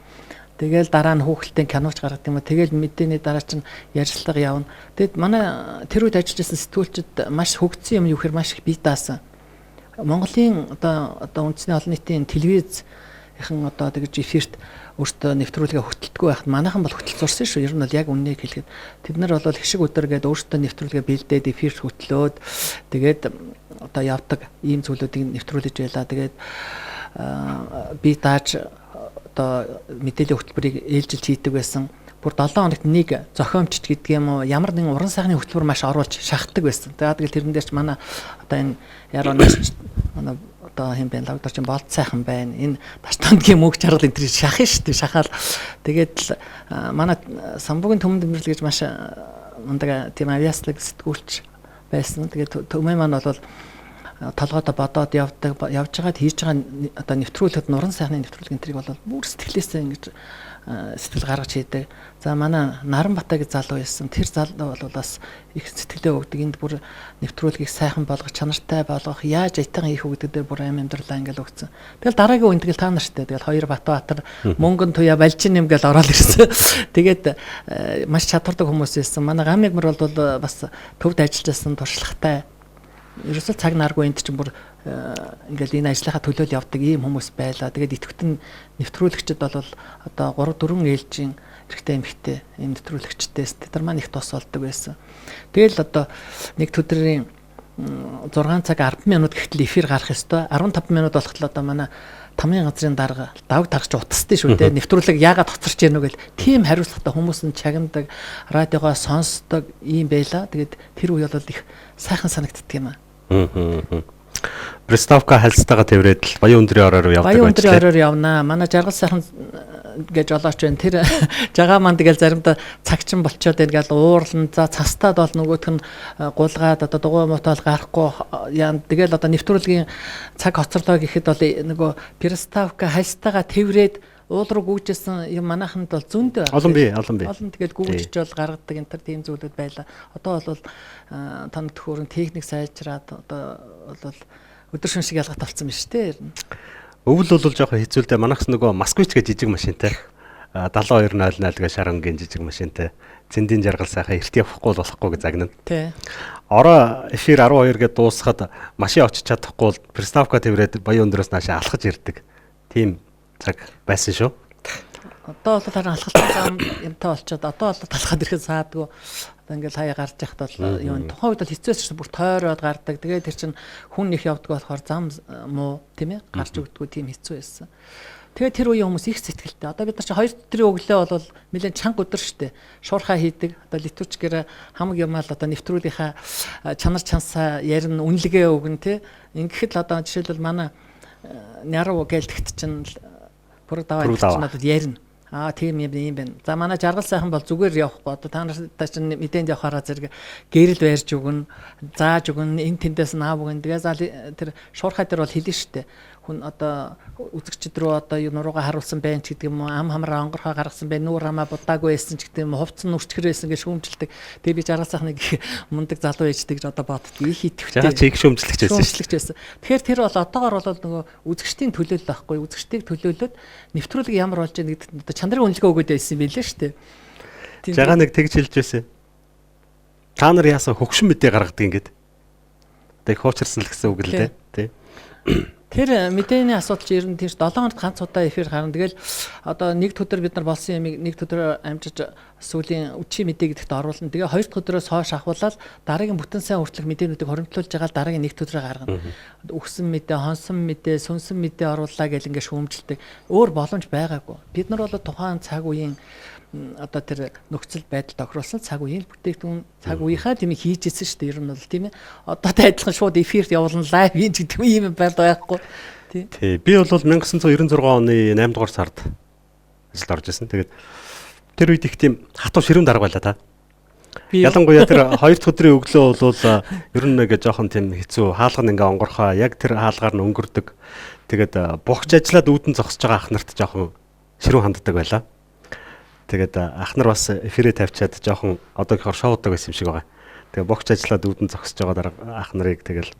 Тэгэл дараа нь хүүхэлдэйн киноч гаргадаг юм а. Тэгэл мэдээний дараа чинь ярилцлага явна. Тэгэд манай тэр үед ажиллаж байсан сэтгүүлчид маш хөгжсөн юм юу гэхээр маш их бие даасан. Монголын одоо үндэсний олон нийтийн телевиз ихэн одоо тэгж эфирт өөртөө нэвтрүүлгээ хөтэлдэггүй байхад манайхан бол хөтөл зурсан шүү. Ер нь бол яг үннийг хэлэхэд тэд нар бол хишиг өдөр гээд өөртөө нэвтрүүлгээ бэлдээд эфирт хөтлөөд тэгээд одоо явдаг ийм зүйлүүдийг нэвтрүүлж байлаа. Тэгээд би дааж одоо мэдээллийн хөтөлбөрийг ээлжилж хийдэг байсан. Бүр 7 хоногт нэг зохиомжч гэдэг юм уу ямар нэгэн уран сайхны хөтөлбөр маш оруулж шахдаг байсан. Тэгээд тэгэл тэрэн дээр ч манай одоо энэ яруу найрч манай одоо хэм бэ лавдар чинь болд сайхан байна. Энэ таштандгийн мөг чаргал энэ төр шахах шүү дээ. Шахаал тэгээд л манай самбугийн төмөн дэмжлэг гэж маш мундаг тийм авиаслаг сэтгүүлч байсан. Тэгээд төмөө маань бол толгойдоо бодоод явдаг явж байгаад хийж байгаа одоо нэвтрүүлгэд нуран сайхны нэвтрүүлэг энэ тэрийг бол бүр сэтгэлээсээ ингэж сэтгэл гаргаж хийдэг. За манай Наранбата гэж залуу байсан. Тэр залуу бол бас их сэтгэлээ өгдөг. Энд бүр нэвтрүүлгийг сайхан болгох, чанартай болгох, яаж аятайхан хийх үү гэдэг дээр бүр амь амьдралаа ингээл өгцөн. Тэгэл дараагийн үн тэгэл та нартай. Тэгэл хоёр Батбаатар мөнгөн туяа балжин нэм гэл ороод ирсэн. Тэгээд маш чадвартай хүмүүс байсан. Манай Гамигмар бол бас төвд ажиллаж байсан туршлагатай. Ерөөсөө цаг наргүй энд чинь бүр ингээл энэ ажлынхаа төлөөл явдаг ийм хүмүүс байлаа. Тэгээд идэвхтэн нэвтрүүлэгчд бол одоо 3 4 ээлжийн эрэгтэй эмэгтэй ийм нэвтрүүлэгчдээс тэд нар маань их тус болдог байсан. Тэгэл одоо нэг өдрийн 6 цаг 10 минут гэхтэл эфир гарах ёстой. 15 минут болоход л одоо манай тамгын газрын дарга давг таргаж утастай шүү дээ. Нэвтрүүлэг яагаад хоцорч яах нү гэл тийм хариуцлагатай хүмүүс нь чагнадаг, радиогоо сонсдог ийм байла. Тэгээд тэр үе бол их сайхан санагддаг юм аа. Приставка хальцтайгаа тэрврээд л Баян өндрийн ороор явдаг. Баян өндрийн ороор явнаа. Манай жаргал сайхан гэж олооч байна. Тэр жагаа манд гэл заримдаа цагчин болчоод байна гэл уурлан. За цастаад бол нөгөөх нь гулгаад одоо дугуй муутаал гарахгүй яа. Тэгэл одоо нэвтрүүлгийн цаг хоцорлоо гэхэд бол нөгөө приставка хальцтайгаа тэрврээд уул руу гүйжсэн юм манайханд бол зөндөө. Олон бий. Олон тэгэл гүйжиж бол гаргадаг энэ төр тийм зүйлүүд байлаа. Одоо бол тоног төхөөрөн техник сайжраад одоо бол өдөр шөнө шиг ялгат болсон биш үү? Өвөл бол жоохон хэцүү л дээ. Манайхс нөгөө Москвич гэж жижиг машинтай. 7200 гэж шарангийн жижиг машинтай. Цэндийн жаргал сайхан эрт явахгүй болохгүй гэж загнана. Тий. Ороо эфир 12 гээд дуусахад машин очиж чадахгүй бол приставка тэрврээд Баян өндрөөс наашаа алхаж ирдэг. Тийм цаг байсан шүү. Одоо бол харин алхалтын зам юмтай болчиход одоо бол талхад ирэхэд саадгүй. Одоо ингээл хаяа гарч яхад бол юу тухайн үед бол хэцүү байсан шүү, бүр тойроод гардаг. Тэгээд тэр чинь хүн их явдаг болохоор зам муу тийм ээ, гарч өгдөггүй, тийм хэцүү байсан. Тэгээд тэр үеийн хүмүүс их сэтгэлтэй. Одоо бид нар чи 2 өдрийн өглөө бол нэлээд чанга өдөр шүү дээ. Шуурхай хийдэг. Одоо литурчгээр хамаг юмаа л одоо нэвтрүүлгийнхаа чанар чансаа ярина, үнэлгээ өгнө тий. Ингэхэд л одоо жишээлбэл манай нярав гэлдэгт чинь пүрэг даваа чинь бол ярина. Аа тийм юм юм байна. За манай жаргал сайхан бол зүгээр явахгүй. Одоо та нартай чинь мэдээнд явахаараа зэрэг гэрэл барьж өгнө, зааж өгнө, энэ тэндээс нь аав өгнө. Тэгээ за тэр шуурхай дээр бол хэлнэ штэ. Хүн одоо үзэгчд рүү одоо юу нуруугаа харуулсан байна ч гэдэг юм уу, ам хамраа онгорхой гаргасан байна, нүүр хамаа будаагүй байсан ч гэдэг юм уу, хувцас нь үрчгэр байсан гэж шүүмжилдэг. Тэгээ би жаргал сайхныг мундаг залуу ээжтэй гэж одоо боддгийг их итгэвтэй. Жаа чи их шүүмжлэгч байсан. Шүүмжлэгч байсан. Тэгэхээр тэр бол одоогор бол нөгөө үзэгчдийн төлөөлөл байхгүй. Үзэгчдийг төлөөлөөд нэвтрүүлэг ямар болж байгаа гэдэгт одоо чанарын үнэлгээ өгөөд байсан юм билээ шүү дээ. Жагаа нэг тэгж хэлж байсан. Та нар яасан хөгшин мэдээ гаргадаг ингээд. Одоо их хуучирсан л гэсэн үг л дээ. Тий. Тэр мэдээний асуудал чи ер нь тэр 7 хоногт ганц удаа эфир гарна. Тэгэл одоо нэг өдөр бид нар болсон юмыг нэг өдөр амжиж сүүлийн үчи мэдээ гэдэгт оруулна. Тэгээ хоёр дахь өдрөөс хойш ахуулаад дараагийн бүтэн сайн хүртэлх мэдээнүүдийг хоримтлуулж байгаа л дараагийн нэг өдрөө гаргана. Үхсэн мэдээ, хонсон мэдээ, сүнсэн мэдээ орууллаа гэл ингээ шүүмжилдэг. Өөр боломж байгаагүй. Бид нар бол тухайн цаг үеийн одоо тэр нөхцөл байдал тохируулсан цаг үеийн бүтээгдэхүүн цаг үеийнхаа тийм хийж ирсэн шүү дээ. Ер нь бол тийм ээ. Одоотой адилхан шууд эфирт явуулна, лайв юм гэдэг юм байл байхгүй. Тий. Би бол 1996 оны 8 дугаар сард ажилд орж исэн. Тэгээд тэр үед их тийм хатуу ширүүн дарга байлаа та. Ялангуяа тэр 2 дахь өдрийн өглөө бол ер нь нэг жоохон тийм хэцүү, хаалга нь ингээ онгорхоо яг тэр хаалгаар нь өнгөрдөг. Тэгээд бухч ажиллаад үүдэн зогсож байгаа ах нарт жоохон ширүүн ханддаг байлаа. Тэгээд ах нар бас эфирээ тавьчаад жоохон одоо гэхээр шоудаг байсан юм шиг байгаа. Тэгээ богч ажиллаад үүдэн зогсож байгаа дарга ах нарыг тэгэл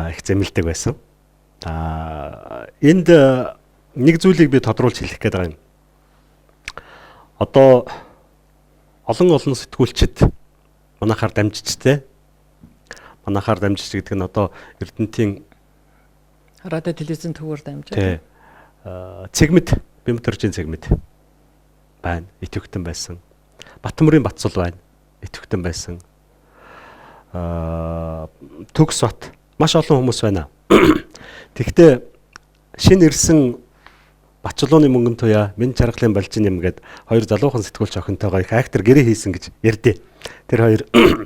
их зэмлдэг байсан. Энд нэг зүйлийг би тодруулж хэлэх гээд байгаа юм. Одоо олон сэтгүүлчид манайхаар дамжичтэй. Манайхаар дамжич гэдэг нь одоо Эрдэнтийн радио телевизийн төвөөр дамжиж. Тий. Цэгмэд, Бямтөржийн цэгмэд байна. Идэвхтэн байсан. Батмөрийн Батсул байна. Идэвхтэн байсан. Төгс бат маш олон хүмүүс байна. Тэгвэл шинэ ирсэн Бачулууны мөнгөн туяа, минь чаргалын балжин юм гээд хоёр залуухан сэтгүүлч охинтойгоо их актер гэрээ хийсэн гэж ярьдээ. Тэр хоёр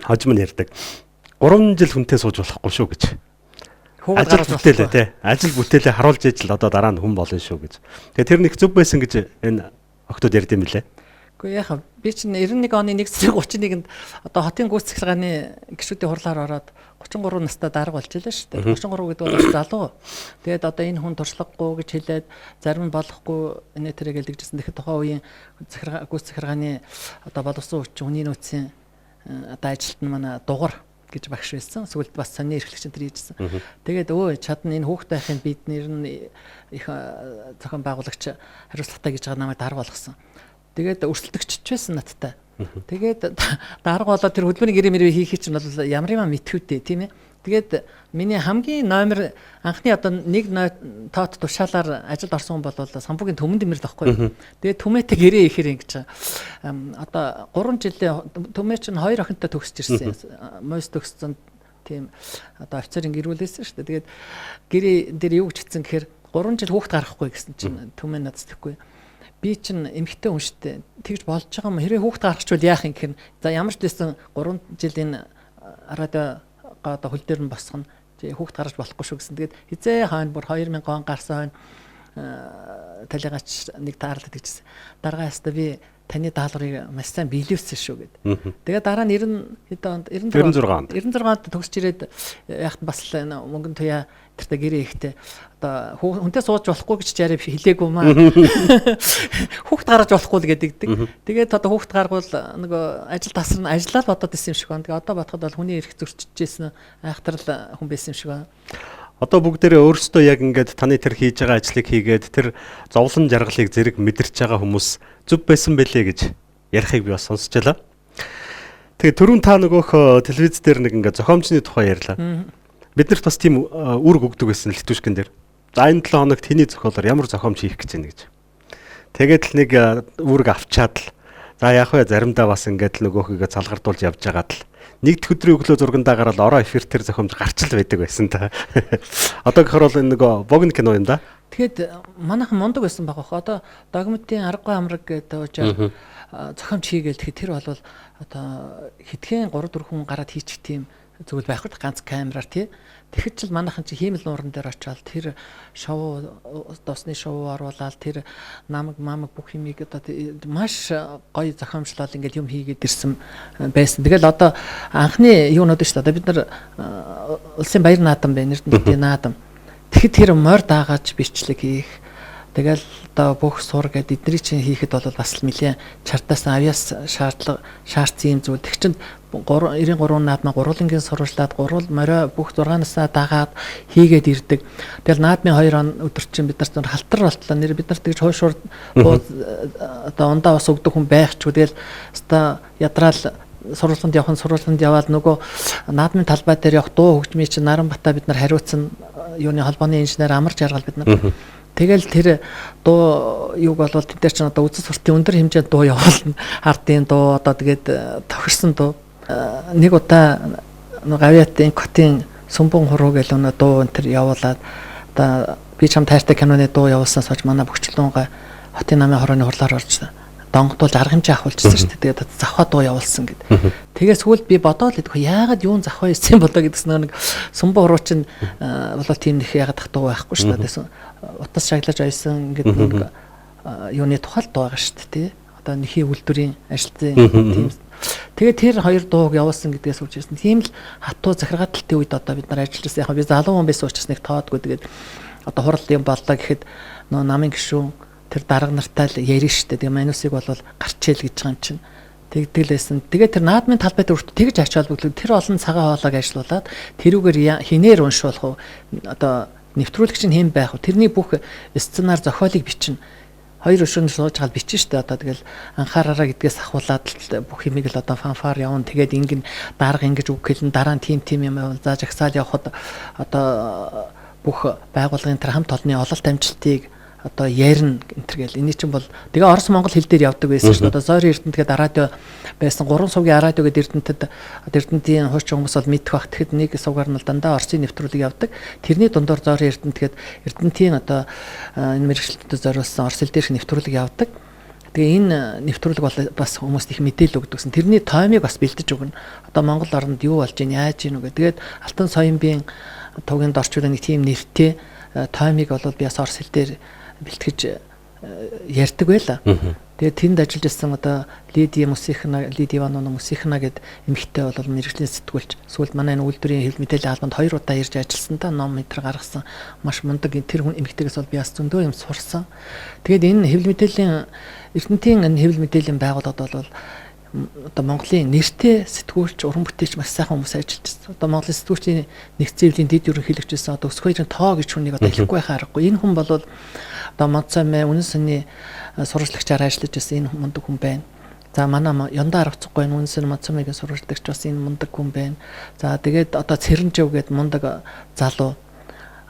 хожим нь ярьдаг. 3 жил хүнтэй сууж болохгүй шүү гэж. Ажил бүтээлээ тий. Ажил бүтээлээ харуулж ижил одоо дараа нь хүн болно шүү гэж. Тэгээ тэр нэг зөв байсан гэж энэ октод ярьд юм лээ. Үгүй яхаа би чинь 91 оны 1 сарын 31-нд одоо хотын гүйцэтгэх захиргааны гишүүдийн хурлаар ороод 33 настай дарга болж илээ шүү дээ. 33 гэдэг бол залуу. Тэгээд одоо энэ хүн туршлагагүй гэж хэлээд зарим нь болохгүй энэ тэрэ гэлдэгжсэн. Тэгэхээр тухайн үеийн гүйцэтгэх захиргааны одоо боловсон хүчин хүний нөөцийн одоо ажилт нь манай дугар гэж багш байсан. Сүүлд бас сонины эрхлэгч энэ төр хийжсэн. Тэгээд өө чадна энэ хүүхд байхын бид нэр нь их зохион байгуулагч хариуцлагатай гэж байгаа намайг дарга болгосон. Тэгээд өрсөлдөгч байсан надтай. Тэгээд дарга болоод тэр хөдөлмөрийн гэрээ мэрээ хийх чинь бол ямар юм мэдхүйтэй тийм ээ. Тэгээд миний хамгийн номер анхны одоо нэг тоот тушаалаар ажилд орсон хүн бол самбугийн түмэн дэмэр л байхгүй. Тэгээд түмээтэй гэрээ ихээр ингэж одоо 3 жилийн түмээ чинь 2 охинтой төгсөж ирсэн. Мойс төгссөн тийм одоо офицерын гэрүүлээсэн шүү дээ. Тэгээд гэрээ дээр юу гэж хэлсэн гэхээр 3 жил хүүхд гаргахгүй гэсэн чинь түмээ надад тэхгүй. Би чинь эмэгтэй хүн шүү дээ. Тэгж болж байгаа юм. Хэрэг хүүхд гаргачихвал яах юм гэхээр за ямар ч байсан 3 жилийн радио одоо хөл дээр нь босгоно. Хүүхд гаргаж болохгүй шүү гэсэн. Тэгээд хизээ хойно бүр 2000 он гарсан хойно талигаач нэг таарлаад гэжсэн. Даргаа яста би таны даалгаврыг маш сайн биелүүлсэн шүү гэд. Тэгээд дараа нь 90 хэд онд 96 онд 96 онд төгсч ирээд яхад бас л мөнгөн туяа тэртээ гэрээ ихтэй одоо хүнтэй сууж болохгүй гэж жараа хэлээгүй маа. Хүүхд гаргаж болохгүй л гэдэг. Тэгээд одоо хүүхд гаргуул нөгөө ажил тасарна ажиллаа л бодоод исэн юм шиг байна. Тэгээд одоо бодоход бол хүний эрх зөрчижсэн айхтар л хүн байсан юм шиг байна. Одоо бүгдээрээ өөрсдөө яг ингээд таны тэр хийж байгаа ажлыг хийгээд тэр зовлон жаргалыг зэрэг мэдэрч байгаа хүмүүс зөв байсан бэлээ гэж ярихыг би бас сонсч байлаа. Тэгээ түрүүн та нөгөөх телевиз дээр нэг ингээд зохиомжны тухай ярьлаа. Бид нарт бас тийм үүрэг өгдөг байсан литвишкэн дээр. За энэ 7 хоногт хэний зохиолоор ямар зохиомж хийх гэж байна гэж. Тэгээд л нэг үүрэг авчаад л за яг вэ заримдаа бас ингээд л нөгөөхийгөө цалгардуулж явж байгаад л нэг дэх өдрийн өглөө зургандаа гараад ороо эфир төр зохиомж гарч л байдаг байсан та. Одоо гэхэр бол энэ нөгөө богино кино юм да. Тэгэхэд манайхан мундаг байсан байгаа хөө. Одоо догматын аргагүй амраг гэдэг уучаар зохиомж хийгээл тэгэхэд тэр бол одоо хэдхэн 3 4 хүн гараад хийчих тийм зүйл байхгүй ганц камераар тий. Тэгэхэд ч л манайхан чи хиймэл нууран дээр очиод тэр шоу дусны шоу оруулаад тэр намаг мамаг бүх юмыг одоо маш гоё зохиомжлол ингээд юм хийгээд ирсэн байсан. Тэгэл одоо анхны юунууд шүү дээ. Одоо бид нар улсын баяр наадам байна. Эрдэнэтийн наадам. Тэгэхэд тэр морь даагааж бичлэг хийх. Тэгэл одоо бүх сур гэд эдний чинь хийхэд бол бас л нэлээд чартаас авьяас шаардлага шаардсан юм зүйл. Тэг чинь 93 наадмаа гурвангийн сурвалжлаад гурвал морио бүх 6 насаа дагаад хийгээд ирдэг. Тэгэл наадмын 2 он өдөр чинь бид нар халтар болтлоо. Нэр бид нар тэгж хойшуур одоо ундаа бас өгдөг хүн байх ч тэгэл өстой ядраал сурвалжланд явах нь сурвалжланд яваал нөгөө наадмын талбай дээр явах дуу хөгжмийн чинь Наранбата бид нар хариуцсан юуны холбооны инженер Амар Жаргал бид нар. Тэгэл тэр дуу юуг болвол тэд нар чинь одоо үзэл суртын өндөр хэмжээнд дуу явуулна. Ардын дуу одоо тэгээд тохирсон дуу. Нэг удаа гавьяат инкотын сүмбэн хуруу гэл өнө дуу энэ төр явуулаад одоо би чам тайртай киноны дуу явуулснаас хойш манай бөхчлөнгөө хотын намын хорооны хурлаар орж донготуулж арга хэмжээ авахулчихсан шүү дээ. Тэгээд завхаа дуу явуулсан гэд. Тэгээ сүүлд би бодоод л идэх яагаад юун завхаа ирсэн болоо гэдгсэн нэг сүмбэн хуруу чинь болоо тийм их яагаад ах дуу байхгүй шүү дээ. Тэгсэн утас шаглаж ойсон ингээд нэг юуны тухай дуу байгаа шүү дээ тий. Одоо нэхий үйлдвэрийн ажилтны тийм. Тэгээ тэр хоёр дууг явуулсан гэдгээс үрж ирсэн. Тийм л хатуу захиргааталтын үед одоо бид нар ажиллаж байсан. Яг би залуу хүн байсан учраас нэг тоодгүй. Тэгээд одоо хурал юм боллоо гэхэд нөө намын гишүүн тэр дарга нартай л ярина штэ. Тэгээ манусыг бол гарчээл гэж байгаа юм чинь. Тэгдэг л байсан. Тэгээ тэр наадмын талбай дээр хүртэл тэгж ач холбогдол тэр олон цагаан хоолойг ажилуулад тэрүүгээр хинээр уншуулах уу одоо нэвтрүүлэгч нь хэн байх вэ? Тэрний бүх сценар зохиолыг бичнэ. Хоёр өшөөнд сууж гал бичнэ штэ. Одоо тэгэл анхаараараа гэдгээс ахуулаад бүх юмыг л одоо фанфар явна. Тэгээд ингэн дарга ингэж үг хэлнэ. Дараа нь тим тим юм явуул. За жагсаал явхад одоо бүх байгууллагын тэр хамт олонны ололт амжилтыг одоо ярина энэ гэл. Эний чинь бол тэгээ Орос Монгол хэл дээр явдаг байсан шүү дээ. Одоо Зойрын Эрдэнэт гээд радио байсан. 3 сувгийн радио гээд Эрдэнэтэд Эрдэнэтийн хуучин хүмүүс бол мэдэх бах. Тэгэхэд нэг сувгаар нь бол дандаа Оросын нэвтрүүлэг явдаг. Тэрний дундуур Зойрын Эрдэнэт гээд Эрдэнэтийн одоо энэ мэргэжилтнүүдэд зориулсан орос хэл дээрх нэвтрүүлэг явдаг. Тэгээ энэ нэвтрүүлэг бол бас хүмүүст их мэдээлэл өгдөг гэсэн. Тэрний тоймыг бас бэлдэж өгнө. Одоо Монгол оронд юу болж байна, яаж гин үү гэх. Тэгээд Алтан Соёнбийн тугийн дорчуулан нэг тийм нэртэй тоймыг бол би бас орос хэл дээр бэлтгэж ярьдаг байла. Тэгээд тэнд ажиллаж байсан одоо Лидия Мусихна, Лидия Ивановна Мусихна гэд эмэгтэй бол мэргэжлийн сэтгүүлч. Сүүлд манай энэ үйлдвэрийн хэвлэл мэдээллийн албанд 2 удаа ирж ажилласан та ном метр гаргасан. Маш мундаг тэр хүн эмэгтэйгээс бол би бас зөндөө юм сурсан. Тэгээд энэ хэвлэл мэдээллийн Эрдэнэтийн энэ хэвлэл мэдээллийн байгууллагад бол одоо Монголын нэртэй сэтгүүлч, уран бүтээлч маш сайхан хүмүүс ажиллаж байсан. Одоо Монголын сэтгүүлчийн нэгдсэн хэвлэлийн дэд ерөнхийлөгч байсан одоо Өсгөөрийн тоо гэж хүнийг одоо хэлэхгүй байхаа аргагүй. Энэ хүн бол одоо Монцомэ үнэн сүний сурвалжлагчаар ажиллаж байсан энэ мундаг хүн байна. За манай Яндаа Арвцгүй үнэн сүний Монцомегийн сурвалжлагч бас энэ мундаг хүн байна. За тэгээд одоо Цэрэнжив гээд мундаг залуу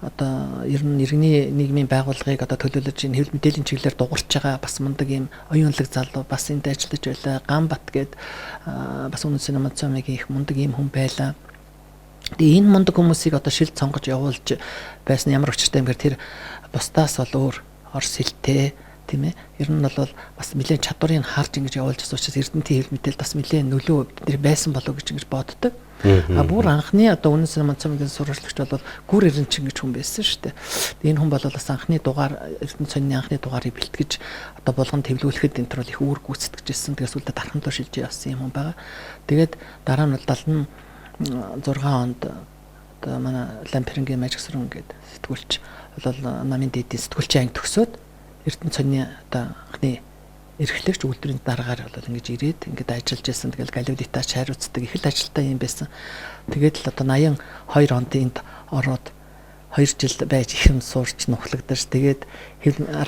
одоо ер нь иргэний нийгмийн байгууллагыг одоо төлөөлөж энэ хэвлэл мэдээллийн чиглэлээр дугуурч байгаа бас мундаг ийм оюунлаг залуу бас энд ажиллаж байлаа. Ганбат гээд бас үнэн сүний Монцомегийн их мундаг ийм хүн байлаа. Тэгээ энэ мундаг хүмүүсийг одоо шилд сонгож явуулж байсан ямар учиртай юм гэхээр тэр бусдаас бол өөр орос хэлтэй тийм ээ. Ер нь бол бас нэлээд чадварыг харж ингэж явуулж байсан учраас Эрдэнэтийн хэвлэл мэдээлэлд бас нэлээд нөлөө бид нар байсан болов гэж ингэж боддог. А бүр анхны одоо үнэн сүний Монцомегийн сурвалжлагч бол Гүр Эренчин гэж хүн байсан шүү дээ. Энэ хүн бол бас анхны дугаар Эрдэнэт сонины анхны дугаарыг бэлтгэж одоо булган тэвлүүлэхэд энэ төр бол их үүрэг гүйцэтгэж ирсэн. Тэгээ сүүлдээ дархан руу шилжиж явсан юм хүн байгаа. Тэгээд дараа нь бол 76 онд одоо манай Лампэрингийн Мажигсрын гээд сэтгүүлч бол намын дээдийн сэтгүүлчийн анги төгсөөд Эрдэнэт сонины одоо анхны эрхлэгч үйлдвэрийн дараагаар бол ингэж ирээд ингээд ажиллаж байсан. Тэгэл Галиудитаач хариуцдаг их л ажилтаа юм байсан. Тэгээд л одоо 82 онд энд ороод 2 жил байж их юм сурч нухлагдаж тэгээд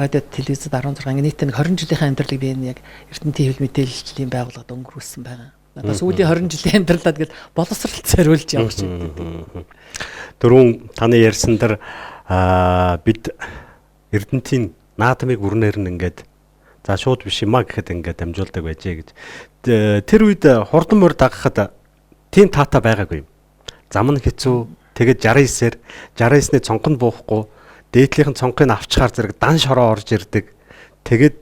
радио телевизэд 16 анги нийтээ нэг 20 жилийнхээ амьдралыг би энэ яг Эрдэнэтийн хэвлэл мэдээллийн байгууллагад өнгөрүүлсэн байгаа. Одоо сүүлийн 20 жилийн амьдралаа тэгэл боловсролд зориулж явах шиг гэдэг. Дөрвөн таны ярьсан дээр бид Эрдэнэтийн наадмыг өрнөр нь ингээд За шууд биш юм а гэхэд ингээд дамжуулдаг байжээ гэж. Тэр үед хурдан морь дагахад тийм таатай байгаагүй юм. Зам нь хэцүү. Тэгээд 69-ээр 69-ний цонхонд буухгүй дээдлийнхэн цонхыг авчгаар зэрэг дан шороо орж ирдэг. Тэгээд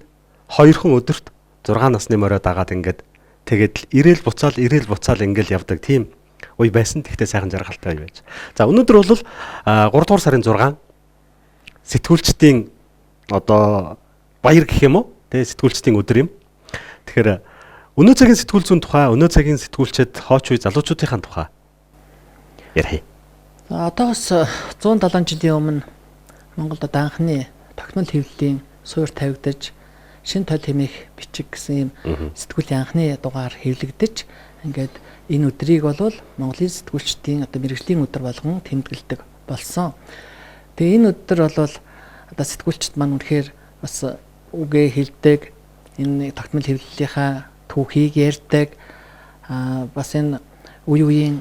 хоёрхан өдөрт 6 насны морио дагаад ингээд тэгээд ирээл буцаал ирээл буцаал ингээл явдаг тийм үе байсан. Тэгтээ сайхан жаргалтай үе байж. За өнөөдөр бол 3 дугаар сарын 6 сэтгүүлчдийн одоо баяр гэх юм уу? Тэ сэтгүүлчдийн өдөр юм. Тэгэхээр өнөө цагийн сэтгүүл зүйн тухай, өнөө цагийн сэтгүүлчид хооч үе залуучуудынхаа тухай ярих. За одоогоос 170 жилийн өмнө Монголд одоо анхны тогтмол хэвлэлийн суур тавигдаж шин толь хэмээх бичиг гэсэн юм сэтгүүлийн анхны дугаар хэвлэгдэж ингээд энэ өдрийг бол Монголын сэтгүүлчдийн одоо мэргэжлийн өдөр болгон тэмдэглэдэг болсон. Тэгээ энэ өдөр бол одоо сэтгүүлчд маань үнэхээр бас үгээ хэлдэг, энэ тогтмол хэвлэлийнхаа түүхийг ярьдаг, бас энэ үе үеийн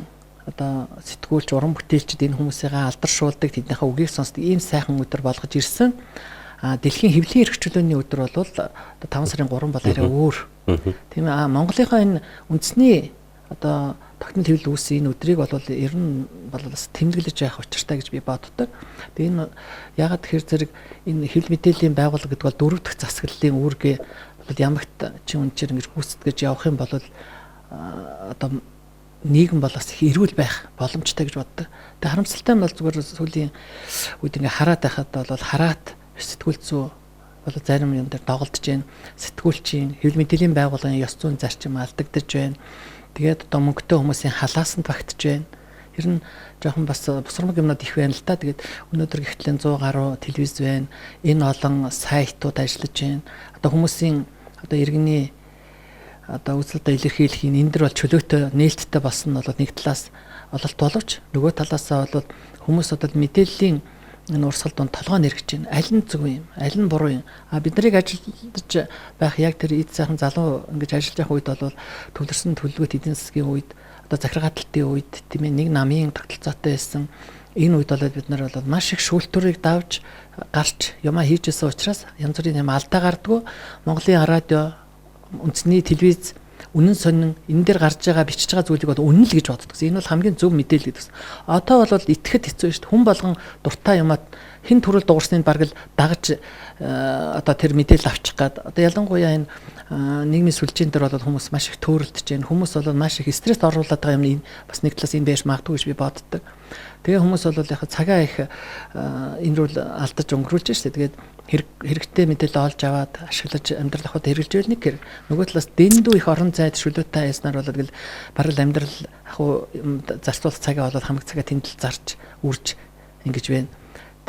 одоо сэтгүүлч, уран бүтээлчд энэ хүмүүсийгээ алдаршуулдаг, тэднийхээ үгийг сонсдог ийм сайхан өдөр болгож ирсэн. Дэлхийн хэвлэлийн эрх чөлөөний өдөр бол одоо 5 сарын 3 бол арай өөр. Тийм ээ, Монголынхаа энэ үндэсний одоо тогтмол хэвлэл үүссэн энэ өдрийг бол ер нь бол бас тэмдэглэж явах учиртай гэж би боддог. Тэгээ энэ яагаад тэгэхээр зэрэг энэ хэвлэл мэдээллийн байгууллага гэдэг бол дөрөв дэх засаглалын үүргээ бол ямагт чин үнчээр ингэж гүйцэтгэж явах юм бол одоо нийгэм бол бас их эрүүл байх боломжтой гэж боддог. Тэгээ харамсалтай нь бол зүгээр сүүлийн үед ингээ хараад байхад бол хараат сэтгүүл зүй бол зарим юм дээр доголдож байна. Сэтгүүлчийн хэвлэл мэдээллийн байгууллагын ёс зүйн зарчим алдагдаж байна. Тэгээд одоо мөнгөтэй хүмүүсийн халаасанд багтж байна. Тэр нь жоохон бас бусрамг юмнууд их байна л да. Тэгээд өнөөдөр гихтлэн 100 гаруй телевиз байна. Энэ олон сайтууд ажиллаж байна. Одоо хүмүүсийн одоо иргэний одоо үзэл илэрхийлэх энэ дэр бол чөлөөтэй нээлттэй болсон нь бол нэг талаас ололт боловч нөгөө талаасаа бол хүмүүс одоо мэдээллийн энэ урсгал дунд толгой нэргэж байна. Аль нь зөв юм, аль нь буруу юм. А бид нарыг ажиллаж байх яг тэр эд сайхан залуу ингэж ажиллаж явах үед бол төвлөрсөн төлөвлөгөөт эдийн засгийн үед одоо захиргааталтын үед тийм ээ нэг намын тогтолцоотой байсан. Энэ үед бол бид нар бол маш их шүүлтүүрийг давж гарч юмаа хийж исэн учраас янз бүрийн юм алдаа гардггүй. Монголын радио, үндэсний телевиз үнэн сонин энэ дээр гарч байгаа бичиж байгаа зүйлийг бол үнэн л гэж боддог. Энэ бол хамгийн зөв мэдээлэл гэдэг. Одоо бол итгэхэд хэцүү шүү дээ. Хүн болгон дуртай юмаа хэн төрөл дуурсныг бараг л дагаж одоо тэр мэдээлэл авчих гад. Одоо ялангуяа энэ нийгмийн сүлжээн дээр бол хүмүүс маш их төөрөлдөж байна. Хүмүүс бол маш их стресст оруулаад байгаа юм энэ бас нэг талаас энэ байж магадгүй гэж би боддог. Тэгээ хүмүүс бол яг цагаа их энэ рүү алдаж өнгөрүүлж шүү дээ. Тэгээд хэрэгтэй мэдээлэл олж аваад ашиглаж амьдрал ахуйд хэрэгжилж байл нэг хэрэг. Нөгөө талаас дэндүү их орон зайд шүлөөтэй яснаар бол тэгэл бараг л амьдрал ахуй зарцуулах цагаа бол хамаг цагаа тэнд л зарж үрж ингэж байна.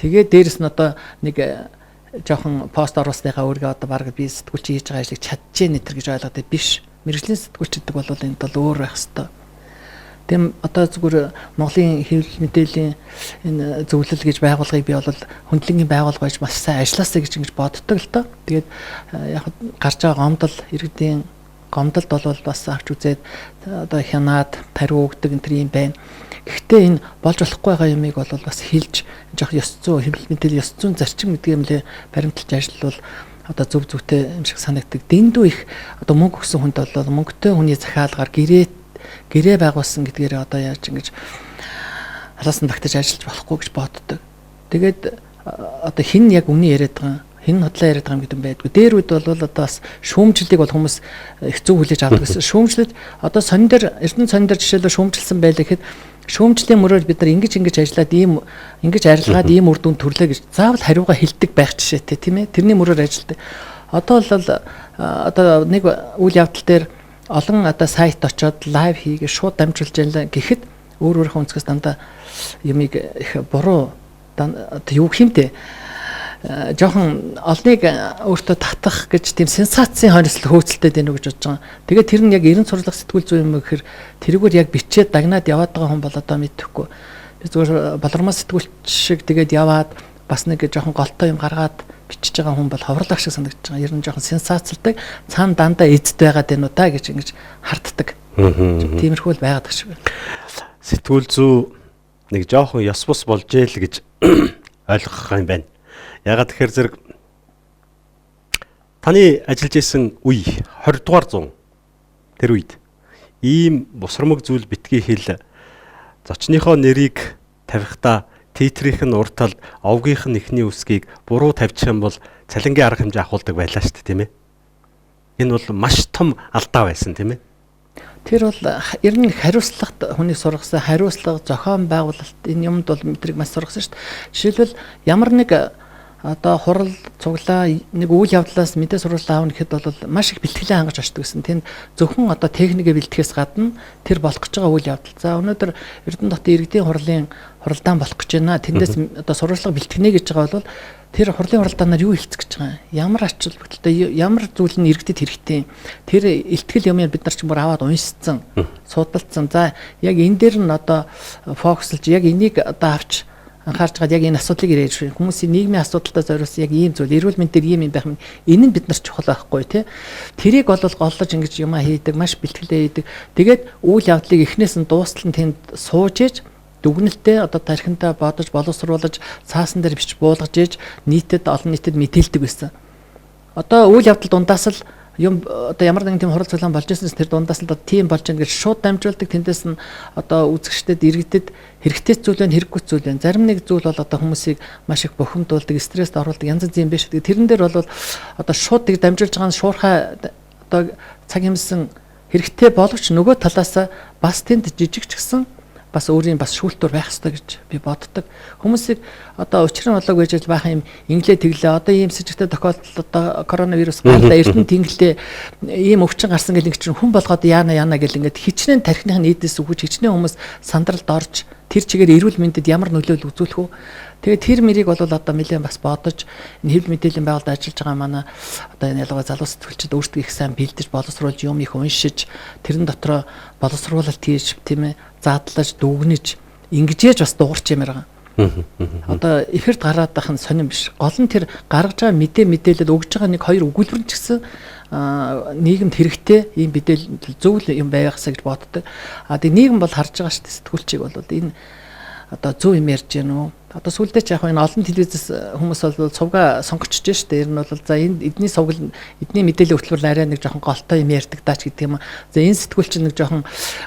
Тэгээд дээрэс нь одоо нэг жоохон пост оруулсныхаа өөргөө одоо бараг би сэтгүүлч хийж байгаа ажлыг чаджээ нэтэр гэж ойлгоод биш. Мэргэжлийн сэтгүүлч гэдэг бол энд бол өөр байх хэвээр. Тийм одоо зүгээр Монголын хэвлэл мэдээллийн энэ зөвлөл гэж байгууллагыг би бол хөндлөнгийн байгууллага байж маш сайн ажилласаа гэж ингэж боддог л доо. Тэгээд яг гарч байгаа гомдол иргэдийн гомдолд бол бас авч үзээд одоо хянаад тариу өгдөг энэ төр юм байна. Гэхдээ энэ болж болохгүй байгаа юмыг бол бас хэлж жоох ёс зүй хэвлэл мэдээлэл ёс зүйн зарчим гэдэг юм лээ баримталж ажиллавал одоо зөв зөвтэй юм шиг санагддаг. Дэндүү их одоо мөнгө өгсөн хүнд бол мөнгөтэй хүний захиалгаар гэрээ байгуулсан гэдгээрээ одоо яаж ингэж халаасан багтаж ажиллаж болохгүй гэж боддог. Тэгээд одоо хэн яг үнэ яриад байгаа, хэн худлаа яриад байгаа юм гэдэг юм байдгүй. Дээр үед бол одоо бас шүүмжлэлийг бол хүмүүс их зөв хүлээж авдаг гэсэн. Шүүмжлэл одоо сонин дээр Эрдэнэ сонин дээр жишээлбэл шүүмжилсэн байлаа гэхэд шүүмжлийн мөрөөр бид нар ингэж ингэж ажиллаад ийм ингэж арилгаад ийм үр дүн төрлөө гэж заавал хариугаа хэлдэг байх жишээтэй тийм ээ. Тэрний мөрөөр ажилладаг. Одоо бол одоо нэг үйл явдал дээр олон одоо сайт очоод лайв хийгээ шууд дамжуулж ялаа гэхэд өөр өөрийнхөө өнцгөөс дандаа юмыг их буруу одоо юу гэх юм те жоохон олныг өөртөө татах гэж тийм сенсацийн хойнослол хөөцөлтэй байна уу гэж бодож байгаа. Тэгээд тэр нь яг эрен сурлах сэтгүүл зүй юм гэхээр тэрүүгээр яг бичээд дагнаад яваад байгаа хүн бол одоо мэдэхгүй. Би зүгээр болормоо сэтгүүлч шиг тэгээд яваад бас нэг жоохон голтой юм гаргаад бичиж байгаа хүн бол ховрлох шиг санагдаж байгаа. Ер нь жоохон сенсацалдаг, цаана дандаа эзэд байгаад байна уу та гэж ингэж харддаг. Тиймэрхүү л байгаад байгаа шиг байна. Сэтгүүл зүй нэг жоохон ёс бус болж ээл гэж ойлгох юм байна. Ягаад тэгэхээр зэрэг Таны ажиллаж исэн үе 20 дугаар зуун тэр үед ийм бусрамг зүйл битгий хэл зочныхоо нэрийг тавихтаа титрийнх нь урд талд овгийнх нь эхний үсгийг буруу тавьчих юм бол цалингийн арга хэмжээ ахуулдаг байлаа шүү дээ, тийм ээ. Энэ бол маш том алдаа байсан, тийм ээ. Тэр бол ер нь хариуцлагат хүний сургасан, хариуцлага, зохион байгуулалт энэ юмд бол мэдрэг маш сургасан шүү дээ. Жишээлбэл ямар нэг одоо хурал цуглаа нэг үйл явдлаас мэдээ сурвалжлаа авна гэхэд бол маш их бэлтгэлээ хангаж очдог гэсэн. Тэнд зөвхөн одоо техникээ бэлтгэхээс гадна тэр болох гэж байгаа үйл явдал. За өнөөдөр Эрдэнэ хотын иргэдийн хурлын хуралдаан болох гэж байна. Тэндээс одоо сурвалжлага бэлтгэнэ гэж байгаа бол тэр хурлын хуралдаанаар юу хэлцэх гэж байгаа юм? Ямар ач холбогдолтой, ямар зүйл нь иргэдэд хэрэгтэй? Тэр илтгэл юм бид нар ч бүр аваад уншицсан, судалцсан. За яг энэ дээр нь одоо фокуслж яг энийг одоо авч анхаарч байгаад яг энэ асуудлыг ирээж хүмүүсийн нийгмийн асуудалтай зориулсан яг ийм зүйл, эрүүл мэнд дээр ийм юм байх юм. Энэ нь бид нар чухал байхгүй тий. Тэрийг бол голлож ингэж юмаа хийдэг, маш бэлтгэлээ хийдэг. Тэгээд үйл явдлыг эхнээс нь дуустал нь тэнд сууж иж дүгнэлтээ одоо тархиндаа бодож боловсруулж цаасан дээр бич буулгаж иж нийтэд олон нийтэд мэдээлдэг байсан. Одоо үйл явдал дундаас л юм одоо ямар нэгэн тийм хурал цуглаан болж ирсэн тэр дундаас л одоо тийм болж ийн гэж шууд дамжуулдаг. Тэндээс нь одоо үзэгчдэд иргэдэд хэрэгтэй зүйл байна, хэрэггүй зүйл байна. Зарим нэг зүйл бол одоо хүмүүсийг маш их бухимдуулдаг, стресст оруулдаг янз янз юм биш. Тэрэн дээр бол одоо шууд тэг дамжуулж байгаа нь шуурхай одоо цаг хэмсэн хэрэгтэй боловч нөгөө талаасаа бас тэнд жижиг ч гэсэн бас өөрийн бас шүүлтүүр байх ёстой гэж би боддог. Хүмүүсийг одоо учир нь болоог байж баахан юм инглээ тэглээ. Одоо ийм сэжигтэй тохиолдол одоо коронавирус гарлаа, Эрдэнэ тэнглээ, ийм өвчин гарсан гэл ингэ чинь хүн болгоод яана яана гэл ингээд хичнээн тархиных нь эдээс үгүйж хичнээн хүмүүс сандралд орж тэр чигээр эрүүл мэндэд ямар нөлөөлөл үзүүлэх үү? Тэгээд тэр мэрийг бол одоо нэлээд бас бодож энэ хэвлэл мэдээллийн байгууллагад ажиллаж байгаа манай одоо энэ ялангуяа залуу сэтгүүлчид өөрсдөө их сайн бэлдэж боловсруулж юм их уншиж тэрэн дотроо боловсруулалт хийж тийм ээ задлаж дүгнэж ингэжээж бас дуурч юмэр байгаа. Одоо эфирт гараад байх нь сонирн биш. Гол нь тэр гаргаж байгаа мэдээлэл өгж байгаа нэг хоёр өгүүлбэр нь ч гэсэн нийгэмд хэрэгтэй ийм мэдээлэл зөв юм байгаасаа гэж боддог. А тэг нийгэм бол харж байгаа шүү дээ сэтгүүлчийг бол энэ одоо зөв юм ярьж гэнэ үү? Одоо сүүлдээ ч яг энэ олон телевизээс хүмүүс бол сувга сонгочж штэ. Ер нь бол за энэ эдний сувгал эдний мэдээллийн хөтөлбөр арай нэг жоохон голтой юм ярьдаг даач гэдэг юм. За энэ сэтгүүл чинь нэг жоохон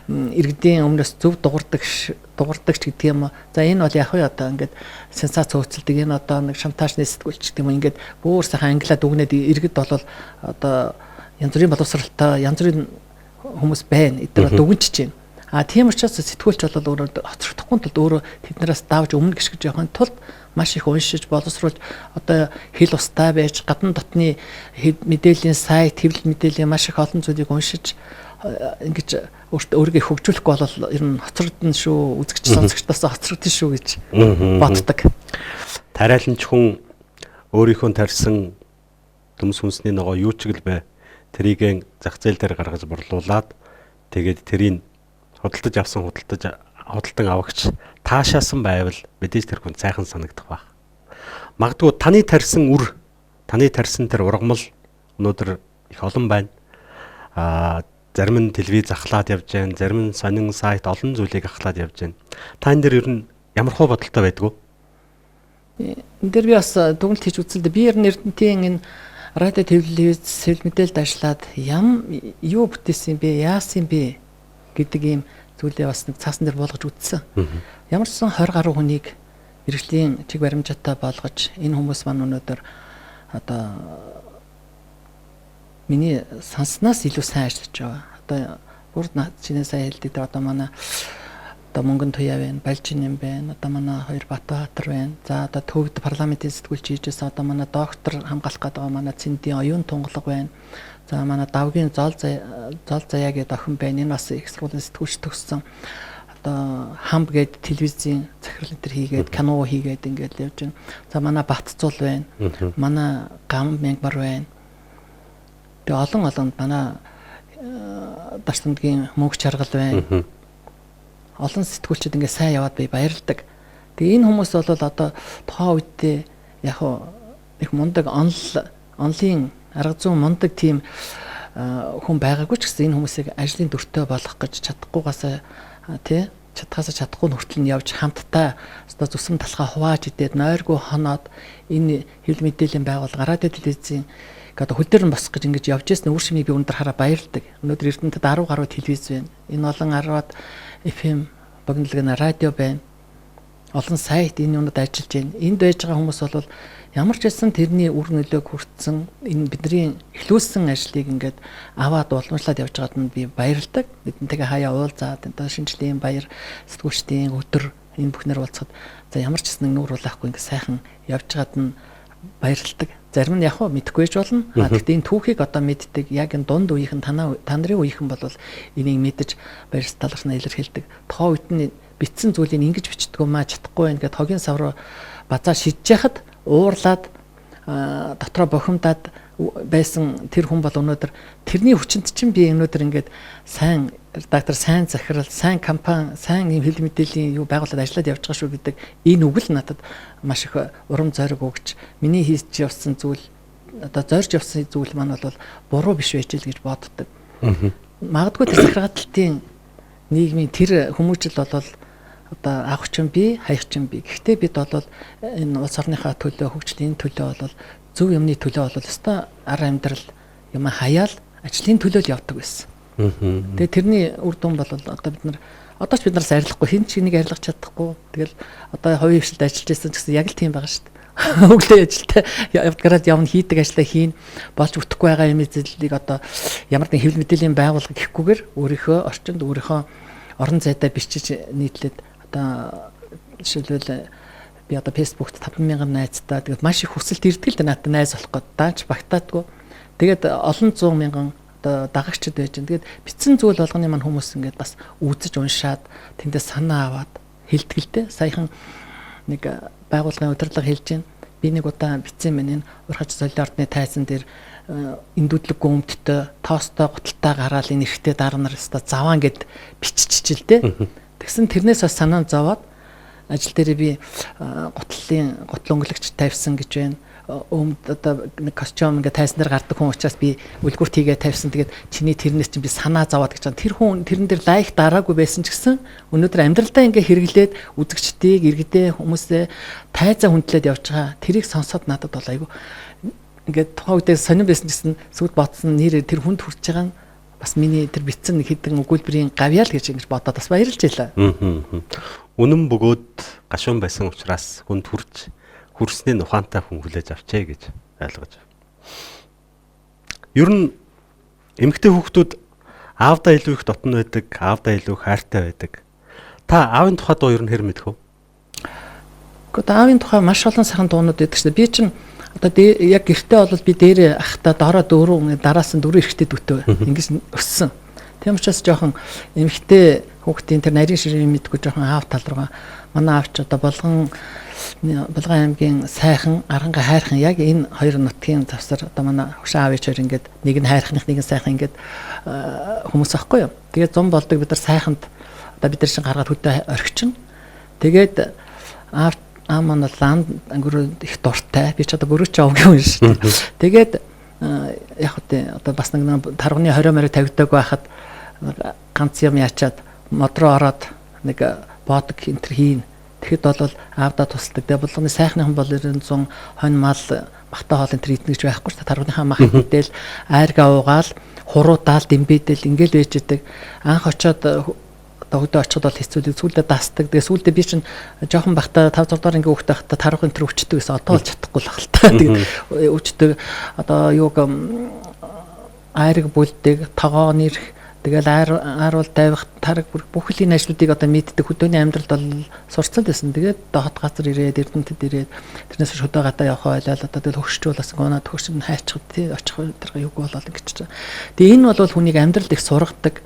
иргэдийн өмнөөс зөв дуурдаг ч гэдэг юм. За энэ бол яг вэ одоо ингээд сенсац хөөцөлдөг, энэ одоо нэг шантаажны сэтгүүлч гэдэг юм. Ингээд бүр сайхан англиад дүгнээд иргэд бол одоо янз бүрийн боловсралтай янз бүрийн хүмүүс байна. Эдгээр дүгнчихэж байна. А тийм учраас сэтгүүлч бол өөрөө хоцрогдохгүй тулд өөрөө тэднээс давж өмнө гიშгэж явахын тулд маш их уншиж боловсруулж одоо хэл устай байж гадна дотны мэдээллийн сайт, хэвлэл мэдээллийн маш их олон зүйлийг уншиж ингэж өөртөө өөрийгөө хөгжүүлэхгүй бол ер нь хоцрогдно шүү, үзэгч сонсогчдоос хоцрогдно шүү гэж боддог. Тариаланч хүн өөрийнхөө тарьсан төмс хүнсний ногоо юу ч гэлбэ тэрийг зах зээл дээр гаргаж борлуулад тэгээд тэрийг худалдаж авсан худалдан авагч таашаасан байвал мэдээж тэр хүн сайхан санагдах байх. Магадгүй таны тарьсан үр, таны тарьсан тэр ургамал өнөөдөр их олон байна. Зарим нь телевиз ахлаад явж байна, зарим нь сонин сайт олон зүйлийг ахлаад явж байна. Та энэ дээр ер нь ямар хөө бодолтой байдгүй? Энэ дээр би бас дүгнэлт хийж үзсэн л дээ. Би ер нь Эрдэнтийн энэ радио телевиз хэвлэл мэдээлэлд ажиллаад юу бүтээсэн юм бэ, яасан юм бэ гэдэг ийм зүйлээ бас нэг цаасан дээр буулгаж үзсэн. Ямар ч сан 20 гаруй хүнийг мэргэжлийн чиг баримжаатай болгож энэ хүмүүс маань өнөөдөр одоо миний санснаас илүү сайн ажиллаж байгаа. Одоо бүр чиний сайн хэлдэг дээр одоо манай одоо Мөнгөн Туяа байна, Балжин юм байна, одоо манай хоёр Батбаатар байна. За одоо төвд парламентын сэтгүүлч хийжсэн одоо манай доктор хамгаалах гэдэг байгаа манай Цэндийн оюун тунгалаг байна. За манай Давгийн зол заяа гэдэг охин байна. Энэ бас их сургуулийн сэтгүүлч төгссөн. Одоо хамб гээд телевизийн захирал энэ төр хийгээд кино хийгээд ингээд явж байна. За манай Батцуул байна. Манай Гам Мянгмар байна. Тэгээ олон олон манай Дарсандгийн мөнх чаргал байна. Олон сэтгүүлчид ингээд сайн яваад би баярладаг. Тэгээ энэ хүмүүс бол одоо тухайн үедээ яг их мундаг онлын арга зүйн мундаг тийм хүн байгаагүй ч гэсэн энэ хүмүүсийг ажлын дүртэй болгох гэж чадахгүйгаасаа тий чадхаасаа чадахгүй хүртэл нь явж хамтдаа одоо зүсэм талхаа хувааж идээд нойргүй хоноод энэ хэвлэл мэдээллийн байгууллага радио телевизийн одоо хөл дээр нь босох гэж ингэж явж ирсэн үр шимийг би өнөөдөр хараа баярлдаг. Өнөөдөр Эрдэнэтэд 10 гаруй телевиз байна. Энэ олон 10-аад FM богинолагын радио байна. Олон сайт энэ юмнууд ажиллаж байна. Энд байж байгаа хүмүүс бол ямар ч байсан тэрний үр нөлөөг хүртсэн энэ бидний эхлүүлсэн ажлыг ингээд аваад уламжлаад явж байгаад нь би баярлдаг. Бидэнтэйгээ хаяа уулзаад одоо шинэ жилийн баяр, сэтгүүлчдийн өдөр энэ бүхнээр уулзахад за ямар ч гэсэн нүүр улаахгүй ингээд сайхан явж байгаад нь баярлдаг. Зарим нь яг хөө мэдэхгүй ч болно. А гэхдээ энэ түүхийг одоо мэддэг яг энэ дунд үеийнхэн та нарын үеийнхэн бол энийг мэдэж баяр талархнаа илэрхийлдэг. Тухайн үед нь бичсэн зүйлийг ингэж бичдэг юм аа чадахгүй байх гэдэг хогийн сав руу базаа шидэж яхад уурлаад дотроо бохимдаад байсан тэр хүн бол өнөөдөр тэрний хүчинд чинь би өнөөдөр ингээд сайн редактор, сайн захирал, сайн компани, сайн ийм хэл мэдээллийн юу байгууллагад ажиллаад явж байгаа шүү гэдэг энэ үг л надад маш их урам зориг өгч миний хийж явсан зүйл одоо зорж явсан зүйл маань бол буруу биш байж л гэж боддог. Магадгүй тэр захиргааталтын нийгмийн тэр хүмүүжил бол одоо авах чинь би, хаях чинь би. Гэхдээ бид бол энэ улс орныхаа төлөө, хөгжлийн төлөө бол зөв юмны төлөө бол өстой ар амьдрал юм хаяал ажлын төлөө л явдаг байсан. Тэгээ тэрний үр дүн бол одоо бид нар одоо ч бид нараас арилгахгүй хэн ч нэг арилгах чадахгүй. Тэгэл одоо хувийн хвшилд ажиллаж байсан ч гэсэн яг л тийм байгаа шүү дээ. Өглөө ажилтай явдгараад явна, хийдэг ажлаа хийн, болж бүтэхгүй байгаа юм зүйлийг одоо ямар нэгэн хэвлэл мэдээллийн байгууллага гэхгүйгээр өөрийнхөө орчинд өөрийнхөө орон зайдаа бичиж нийтлээд одоо жишээлбэл би одоо Facebook-т 5,000 найзтай тэгээд маш их хүсэлт ирдэг л дээ надад найз болох гээд даач багтаадгүй. Тэгээд олон зуун мянган одоо дагагчд байж байна. Тэгээд бичсэн зүйл болгоны маань хүмүүс ингээд бас үзэж уншаад тэндээ санаа аваад хэлдэг л дээ. Саяхан нэг байгууллагын удирдлага хэлж байна. Би нэг удаа бичсэн юм энэ Урхаж Золио ордны тайзан дээр эндүүдлэггүй өмдтэй тоостой гуталтай гараал энэ эрэгтэй дараа нар өстой заваан гэд биччихэл дээ. Тэгсэн тэрнээс бас санаа зовоод ажил дээрээ би гутлын гутал өнгөлөгч тавьсан гэж байна. Өмд одоо нэг костюм ингээ тайзан дээр гардаг хүн учраас би үлгүрт хийгээ тавьсан. Тэгээд чиний тэрнээс чинь би санаа зовоод гэж байгаа. Тэр хүн тэрэн дээр лайк дараагүй байсан ч гэсэн өнөөдөр амьдралдаа ингээ хэрэглээд үзэгчдийг, иргэдээ, хүмүүсээ тайзан хүндлээд явж байгаа. Тэрийг сонсоод надад бол айгүй ингээд тухайн үедээ сонирн байсан ч гэсэн сүд бодсон нэр тэр хүнд хүрч байгаа нь бас миний тэр бичсэн нэг хэдэн өгүүлбэрийн гавьяал гэж ингэж бодоод бас баярлж байлаа. Үнэн бөгөөд гашуун байсан учраас хүнд хүрч хүрсний ухаантай хүн хүлээж авчээ гэж ойлгож. Ер нь эмэгтэй хүүхдүүд аавдаа илүү их дотн байдаг, аавдаа илүү хайртай байдаг. Та аавын тухай дуу ер нь хэр мэдэх вэ? Гэхдээ аавын тухай маш олон сайхан дуунууд байдаг шүү дээ. Би чинь одоо яг гэртээ бол би дээрээ ахта доороо дөрөв дараас нь дөрөв эрэгтэй дүүтэй ингэж өссөн. Тийм учраас жоохон эмэгтэй хүүхдийн тэр нарийн ширээ мэдгүй жоохон аав тал руугаа манай аав ч одоо Булган аймгийн сайхан Аранга хайрхан яг энэ хоёр нутгийн завсар одоо манай хөшөө аав ээж хоёр ингээд нэг нь хайрхных нэг нь сайхан ингээд хүмүүс аахгүй юу. Тэгээд зам болдог бид нар сайханд одоо бид нар шин гаргаад хөдөө орхичин. Тэгээд аав аав маань бол ангөрөө их дуртай. Би ч одоо бөрөөч овгийн хүн шүү дээ. Тэгээд яг үгүй одоо бас нэг тарганы 20 морь тавигдаг байхад ганц юм яачаад мод руу ороод нэг бодог энэ төр хийн. Тэгэхэд бол аавдаа тусалдаг. Тэгээ Булганы сайхныхан бол 900 хонь мал махтай хоол энэ төр идэнэ гэж байхгүй шүү дээ. Тарганыхаа мах идэл айргаа уугаал хуруудаал дэмбэдэл ингээл байж идэг. Анх очоод одоо хөдөө очиход бол хэцүү. Сүүлдээ дасдаг. Тэгээ сүүлдээ би чинь жоохон бахта 5 6 дугаар ангийн хүүхдээ байхдаа тарга энэ төр өчтдөг гэсэн. Одоо бол чадахгүй л хэл та. Тэгээ өчтдөг. Одоо юуг айраг бүлдэг, тогоо нэрх, тэгэл ааруул тавих, тараг бүх л энэ ажлуудыг одоо мэддэг. Хөдөөний амьдралд бол сурцал байсан. Тэгээд одоо хот газар ирээд, Эрдэнэтэд ирээд тэрнээс хойш хөдөө гадаа явах байлаа. Одоо тэгэл хөгшчүүл бас унаад хөгшин хайчих тий очих тэр юг болол ингэж чинь. Тэгээ энэ бол хүнийг амьдралд их сургадаг.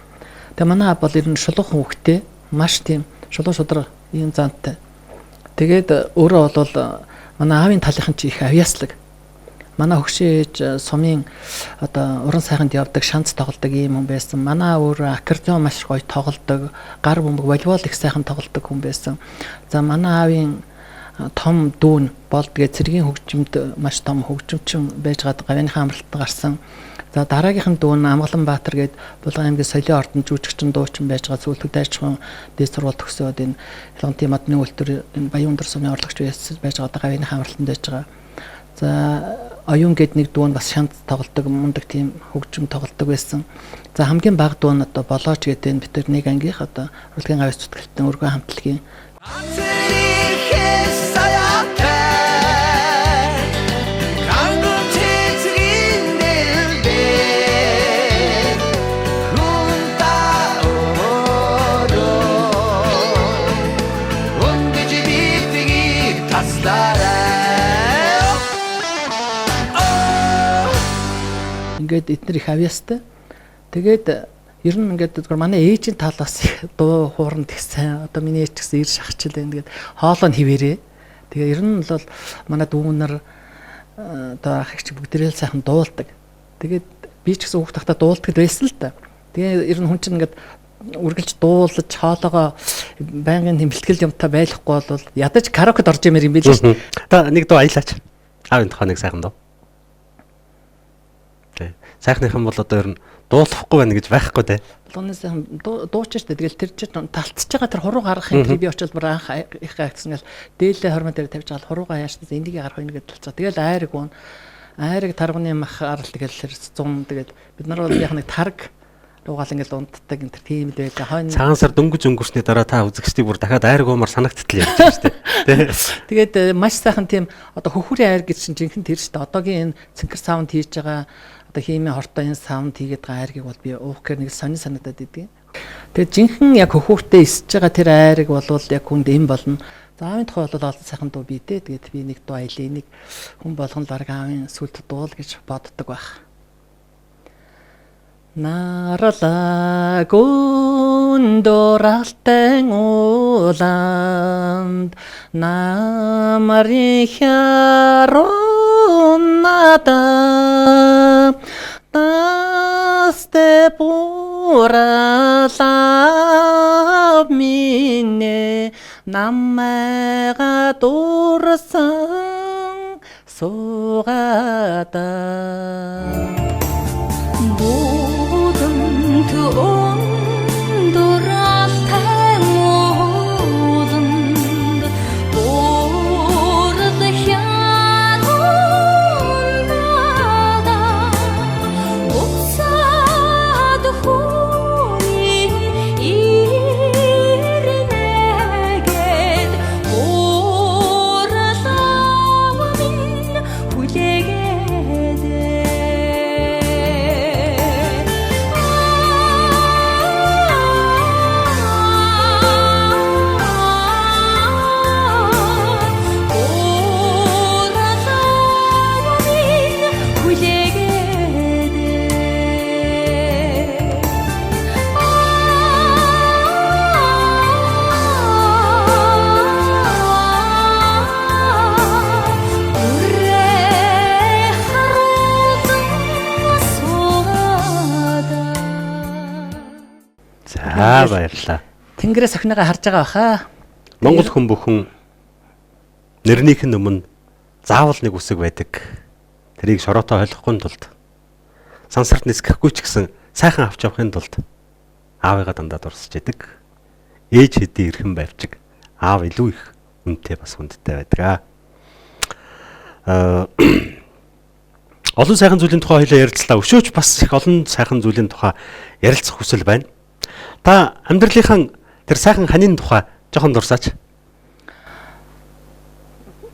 Тэгээ манай аав бол ер нь шулуухан хүүхдээ маш тийм шулуун шудраг ийм зантай. Тэгээд өөрөө бол манай аавын талынхан чи их авьяаслаг. Манай хөгшин ээж сумын одоо уран сайханд явдаг, шанц тоглодог ийм хүн байсан. Манай өөрөө аккордеон маш гоё тоглодог, гар бөмбөг, волейбол их сайхан тоглодог хүн байсан. За манай аавын том дүүн болдгээ цэргийн хөгжимд маш том хөгжимчин байж гад гавьяаныхаа амралтанд гарсан. За дараагийнх нь дүүн Амгалан Баатар гээд Булган аймгийн Соёлын ордон жүжигчин дуучин байж байгаа сүүл төд аж ахуйн дээд сургууль төгсөөд энэ Ялгантын модны үйлдвэр энэ Баян өндөр сумын орлогч байж байгаа одоо гавьяаныхаа амралтанд байж байгаа. За Оюун гээд нэг дүү нь бас шанд тоглодог, мундаг тийм хөгжим тоглодог байсан. За хамгийн бага дүү нь одоо Болооч гэдэг нь бид нар нэг ангийнх одоо урлагийн гавьяас зүтгэлтэн өргөн хамтлагийн. Ингээд эднэр их авьяастай. Тэгээд ер нь ингээд зүгээр манай ээжийн талаас их дуу хуурна тэгсэн. Одоо миний ээж гэсэн ир шахчил байна. Тэгээд хоолой нь хിവэрээ. Тэгээ ер нь бол манай дүүнэр одоо ах эгч бүгдээрээ л сайхан дуулдаг. Тэгээд би ч гэсэн хүүхд тахта дуулдаг байсан л та. Тэгээ ер нь хүн чинь ингээд үргэлж дуулаж хоолоогоо байнгын тэмбэлтгэл юмтай байлахгүй бол ядаж караокед орж имэр юм билээ шүү дээ. Та нэг дуу аялаач. Аавын тухай нэг сайхан дуу. Сайхныхан бол одоо ер нь дуулахгүй байна гэж байхгүй те. Болгоны сайхан дууч штэ. Тэгэл тэр чинь талтж байгаа тэр хуруу гаргах юм би очил бүр анх их гайхсан гал дээлээ хормон дээр тавьж байгаа хуруугаа яаштай энийг гарах энийг талцаа. Тэгэл айраг уун. Айраг тарганы мах арал тэгэл тэр 100 тэгэл бид нар бол яг нэг тарг руугаал ингээл унтдаг энэ тийм л байлаа. Хойно цагаан сар дөнгөж өнгөрсний дараа та үзэгчдийг бүр дахиад айраг уумар санагдтал ярьж байгаа шүү дээ. Тэгээд маш сайхан тийм одоо хөхөрийн айр гэж чинь жинхэнэ тэр шүү дээ. Одоогийн энэ цэнхэр саунд хийж байгаа одоо химийн хортой энэ саунд хийгээд байгаа айргийг бол би уух гэхээр нэг сонин санагдаад идэв. Тэгээд жинхэнэ яг хөхүүртээ эсэж байгаа тэр айрыг бол яг хүнд эм болно. За аавын тухай бол олон сайхан дуу бий дээ. Тэгээд би нэг дуу аялаа. Энийг хүн болгон л бараг аавын сүлд дуул гэж боддог байх. Наралаг өндөр алтан улаанд намарын хярунада тасте буралав минь намайга дурсан суугада. Буданд өндөр алтан ууланд буурал хянунада буцаад хүний ирнэгэд буурал минь хүлээгээд. За баярлалаа. Тэнгэрээс охиныгоо харж байгаа баха. Монгол хүн бүхэн нэрнийх нь өмнө заавал нэг үсэг байдаг. Тэрийг шороотой ойлгохгүй тулд сансарт нисгэхгүй ч гэсэн сайхан авч явахын тулд аавыгаа дандаа дурсаж идэг. Ээж хэдий эрхэн байвчиг аав илүү их үнэтэй бас хүндтэй байдаг. Олон сайхан зүйлийн тухай хоёлаа ярилцлаа. Өшөөч бас их олон сайхан зүйлийн тухай ярилцах хүсэл байна. Та амьдралынхаа тэр сайхан ханийн тухай жоохон дурсаач.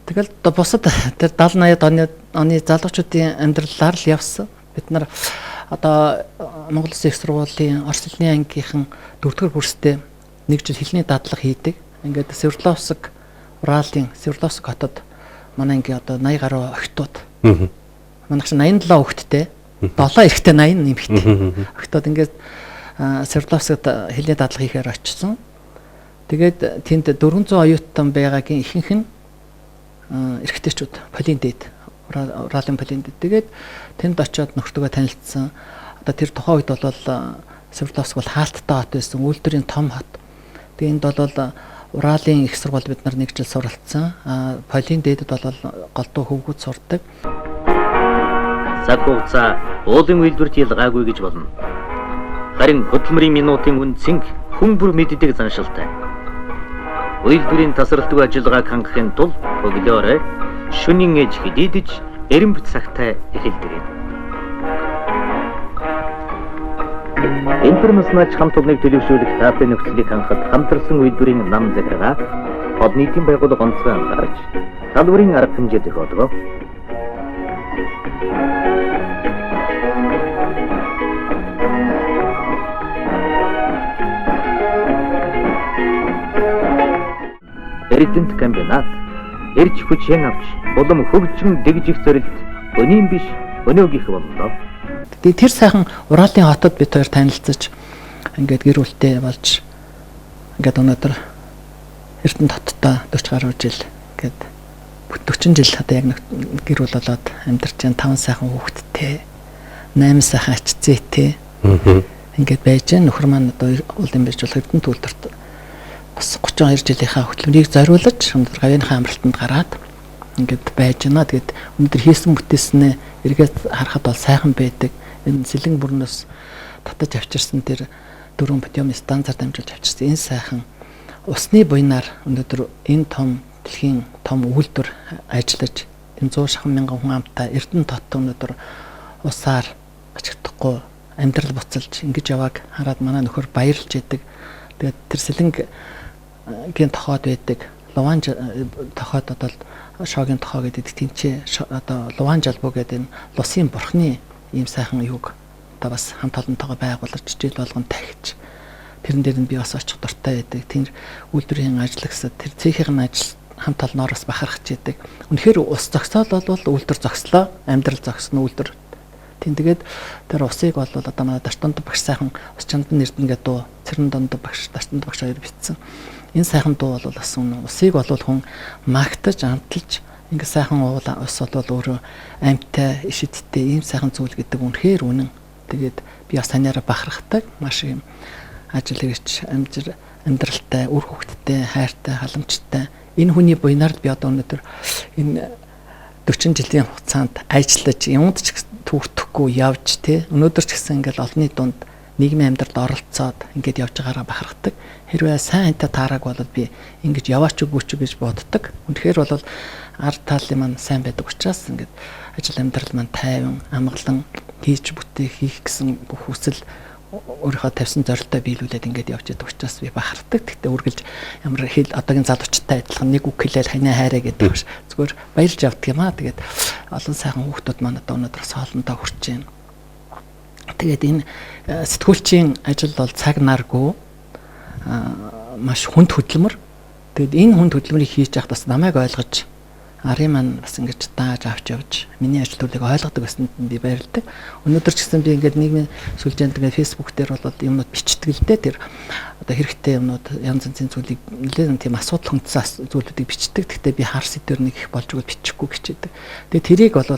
Тэгэл бусад тэр 70 80-ад оны залуучуудын амьдралаар л явсан. Бид нар одоо Монгол Улсын их сургуулийн орос хэлний ангийнхан 4-р курстэй нэг жил хэлний дадлага хийдэг. Ингээд Свердловск, Уралын Свердловск хотод манай ангийн одоо 80 гаруй охтууд. Манайх чинь 87 охттой, 7 эрэгтэй 80 эмэгтэй. Охтууд ингээд Свердловскт хэлний дадлага хийхээр очсон. Тэгээд тэнд 400 оюутан байгаагийн ихэнх нь эрэгтэйчүүд, полийн дээд, Уралын полийн дээд. Тэгээд тэнд очиод нөхөртөө танилцсан. Одоо тэр тухайн үед бол Свердловск бол хаалттай хот байсан, үйлдвэрийн том хот. Тэгээд энд бол Уралын их сургууль бид нар нэг жил суралцсан. Полийн дээдэд бол голдуу хөвгүүд сурдаг. Цаг хугацаа уулын үйлдвэрт ялгаагүй гэж болно. Харин хөдөлмөрийн минутын үн цэнг хүн бүр мэддэг заншилтай. Үйлдвэрийн тасралтгүй ажиллагааг хангахын тулд өглөөрөө шөнийн ээж хэдийдэж Эрэмб цагтай эхэлдэг юм. Интернационал хамт олныг төлөвшүүлэх таатай нөхцөлийг хангахад хамтарсан үйлдвэрийн нам захиргаа од нийтийн байгууллага онцгой анхаарч талбарын арга хэмжээ зохиодог. Эрдэнэт комбинат эрч хүчээ авч улам хөгжин дэгжих зорилт өнийн биш өнөөгийнх боллоо. Тэгээ тэр сайхан Уралын хотод бид хоёр танилцаж ингээд гэр бүлтэй болж ингээд өнөөдөр Эрдэнэт хоттой 40 гаруй жил ингээд 40 жил одоо яг гэр бүл болоод амьдарч байна. 5 сайхан хүүхэдтэй, 8 сайхан ач зээтэй. Ингээд байж байна. Нөхөр маань одоо уулын бэж болох Эрдэнэт үйлдвэрт бас 32 жилийнхаа хөтөлбөрийг зориулж өнөөдөр гавьяаныхаа амралтанд гараад ингээд байж байна. Тэгээд өнөөдөр хийсэн бүтээснээ эргээд харахад бол сайхан байдаг. Энэ сэлэн бүрнөөс татаж авчирсан тэр дөрвөн подиумын станцаар дамжуулж авчирсан энэ сайхан усны буйнаар өнөөдөр энэ том дэлхийн том үйлдвэр ажиллаж энэ 100 шахан мянган хүн амтай Эрдэнэт хот өнөөдөр усаар ачигдахгүй амьдрал буцалж ингэж явааг хараад манай нөхөр баярлж идэг. Тэгээд тэр сэлэнгийн тохойд байдаг луван тохойд одоо шогийн тохой гэдэг тэнцээ одоо луван жалбуу гэдэг энэ лусын бурхны ийм сайхан юг одоо бас хамт олонтойгоо байгуулж жил болгон тахиж тэрэн дээр нь би бас очих дуртай байдаг. Тэр үйлдвэрийн ажиллагсад тэр цехийн ажил хамт олноор бас бахархаж идэг. Үнэхээр ус зогсоол бол үйлдвэр зогслоо, амьдрал зогсно үйлдвэр. Тийм тэгээд тэр усыг бол одоо манай Дартонд багш сайхан ус чандан эрдэнэ гэдэг дуу, Цэрэн донд багш, Дартонд багш хоёр бичсэн. Энэ сайхан дуу бол бас үнэн. Усыг бол хүн магтаж, амталж ингээ сайхан уул ус бол өөрөө амьтай, ишидтэй ийм сайхан зүйл гэдэг үнэхээр үнэн. Тэгээд би бас танаараа бахархдаг. Маш юм ажил хийгч, амьдралтай, үр хөвгттэй, хайртай, халамжтай. Энэ хүний буйнаар л би одоо өнөөдөр энэ 40 жилийн хугацаанд ажиллаж, юмд ч түүртэхгүй явж тэ өнөөдөр ч гэсэн ингээл олонний дунд нийгмийн амьдралд оролцоод ингээд явж байгаараа бахархдаг. Хэрвээ сайн хантай таарааг бол би ингэж яваач үгүй ч гэж боддог. Үнэхээр бол ард талын маань сайн байдаг учраас ингээд ажил амьдрал маань тайван, амгалан хийж бүтээх хийх гэсэн бүх хүсэл өөрийнхөө тавьсан зорилтоо биелүүлээд ингээд явж байдаг учраас би бахархдаг. Гэхдээ үргэлж ямар хэл одоогийн залуучтай адилхан нэг үг хэлээл ханаа хайраа гэдэг биш. Зүгээр баярлж явдаг юм аа. Тэгээд олон сайхан хүүхдүүд маань одоо өнөөдөр соолондоо хүрч байна. Тэгээд энэ сэтгүүлчийн ажил бол цаг наргүй маш хүнд хөдөлмөр. Тэгээд энэ хүнд хөдөлмөрийг хийж явахад бас намайг ойлгож арын маань бас ингэж дааж авч явж миний ажил төрлийг ойлгодог байсанд нь би баярлдаг. Өнөөдөр ч гэсэн би ингээд нийгмийн сүлжээнд ингээд Facebook дээр бол юмнууд бичдэг л дээ. Тэр одоо хэрэгтэй юмнууд янз янзын зүйлийг нэлээд тийм асуудал хүндсэн зүйлүүдийг бичдэг. Гэхдээ би хар сэдвэр нэг их болж өгөл бичихгүй хичээдэг. Тэгээд тэрийг бол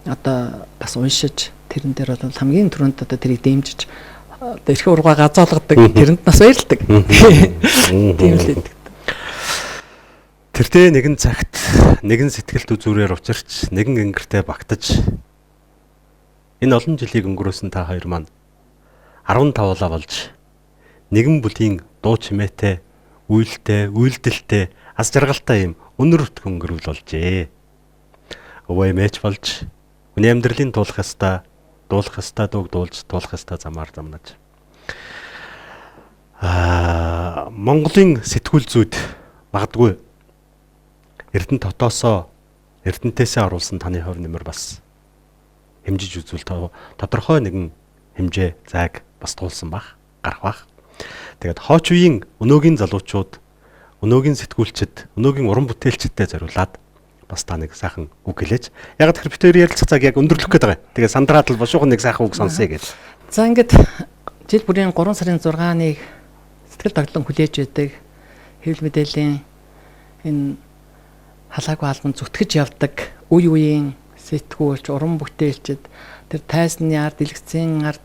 одоо бас уншиж тэрэн дээр бол хамгийн түрүүнд одоо тэрийг дэмжиж одоо эрх ургаа газаалгадаг тэрэнд нас баярлдаг. Тийм л байдаг. Тэртээ нэгэн цагт нэгэн сэтгэлд үзүүрээр учирч нэгэн өнгөртэй багтаж энэ олон жилийг өнгөрөөсөн та хоёр маань 15-уулаа болж нэгэн бүлийн дуу чимээтэй, үйлтэй, үйлдэлтэй, аз жаргалтай юм өнөр өтгөн өнгөрүүл болжээ. Өвөө эмээч болж хүний амьдралын туулах ёстой, дуулах ёстой дууг дуулж, туулах ёстой замаар замнаж. Монголын сэтгүүл зүйд магадгүй Эрдэнэт хотоосоо Эрдэнэтээсээ оруулсан таны хувь нэмэр бас хэмжиж үзвэл тодорхой нэгэн хэмжээ зайг бас туулсан бах, гарах бах. Тэгээд хооч үеийн өнөөгийн залуучууд, өнөөгийн сэтгүүлчид, өнөөгийн уран бүтээлчдэд зориулаад бас та нэг сайхан үг хэлээч. Яг тэр бид хоёр ярилцах цаг яг өндөрлөх гээд байгаа. Тэгээд сандраад л бошуухан нэг сайхан үг сонсъё гэж. За ингээд жил бүрийн 3 сарын 6-ныг сэтгэл тоглон хүлээж байдаг хэвлэл мэдээллийн энэ халаагүй албан зүтгэж явдаг үе үеийн сэтгүүлч, уран бүтээлчид тэр тайзны ард, дэлгэцийн ард,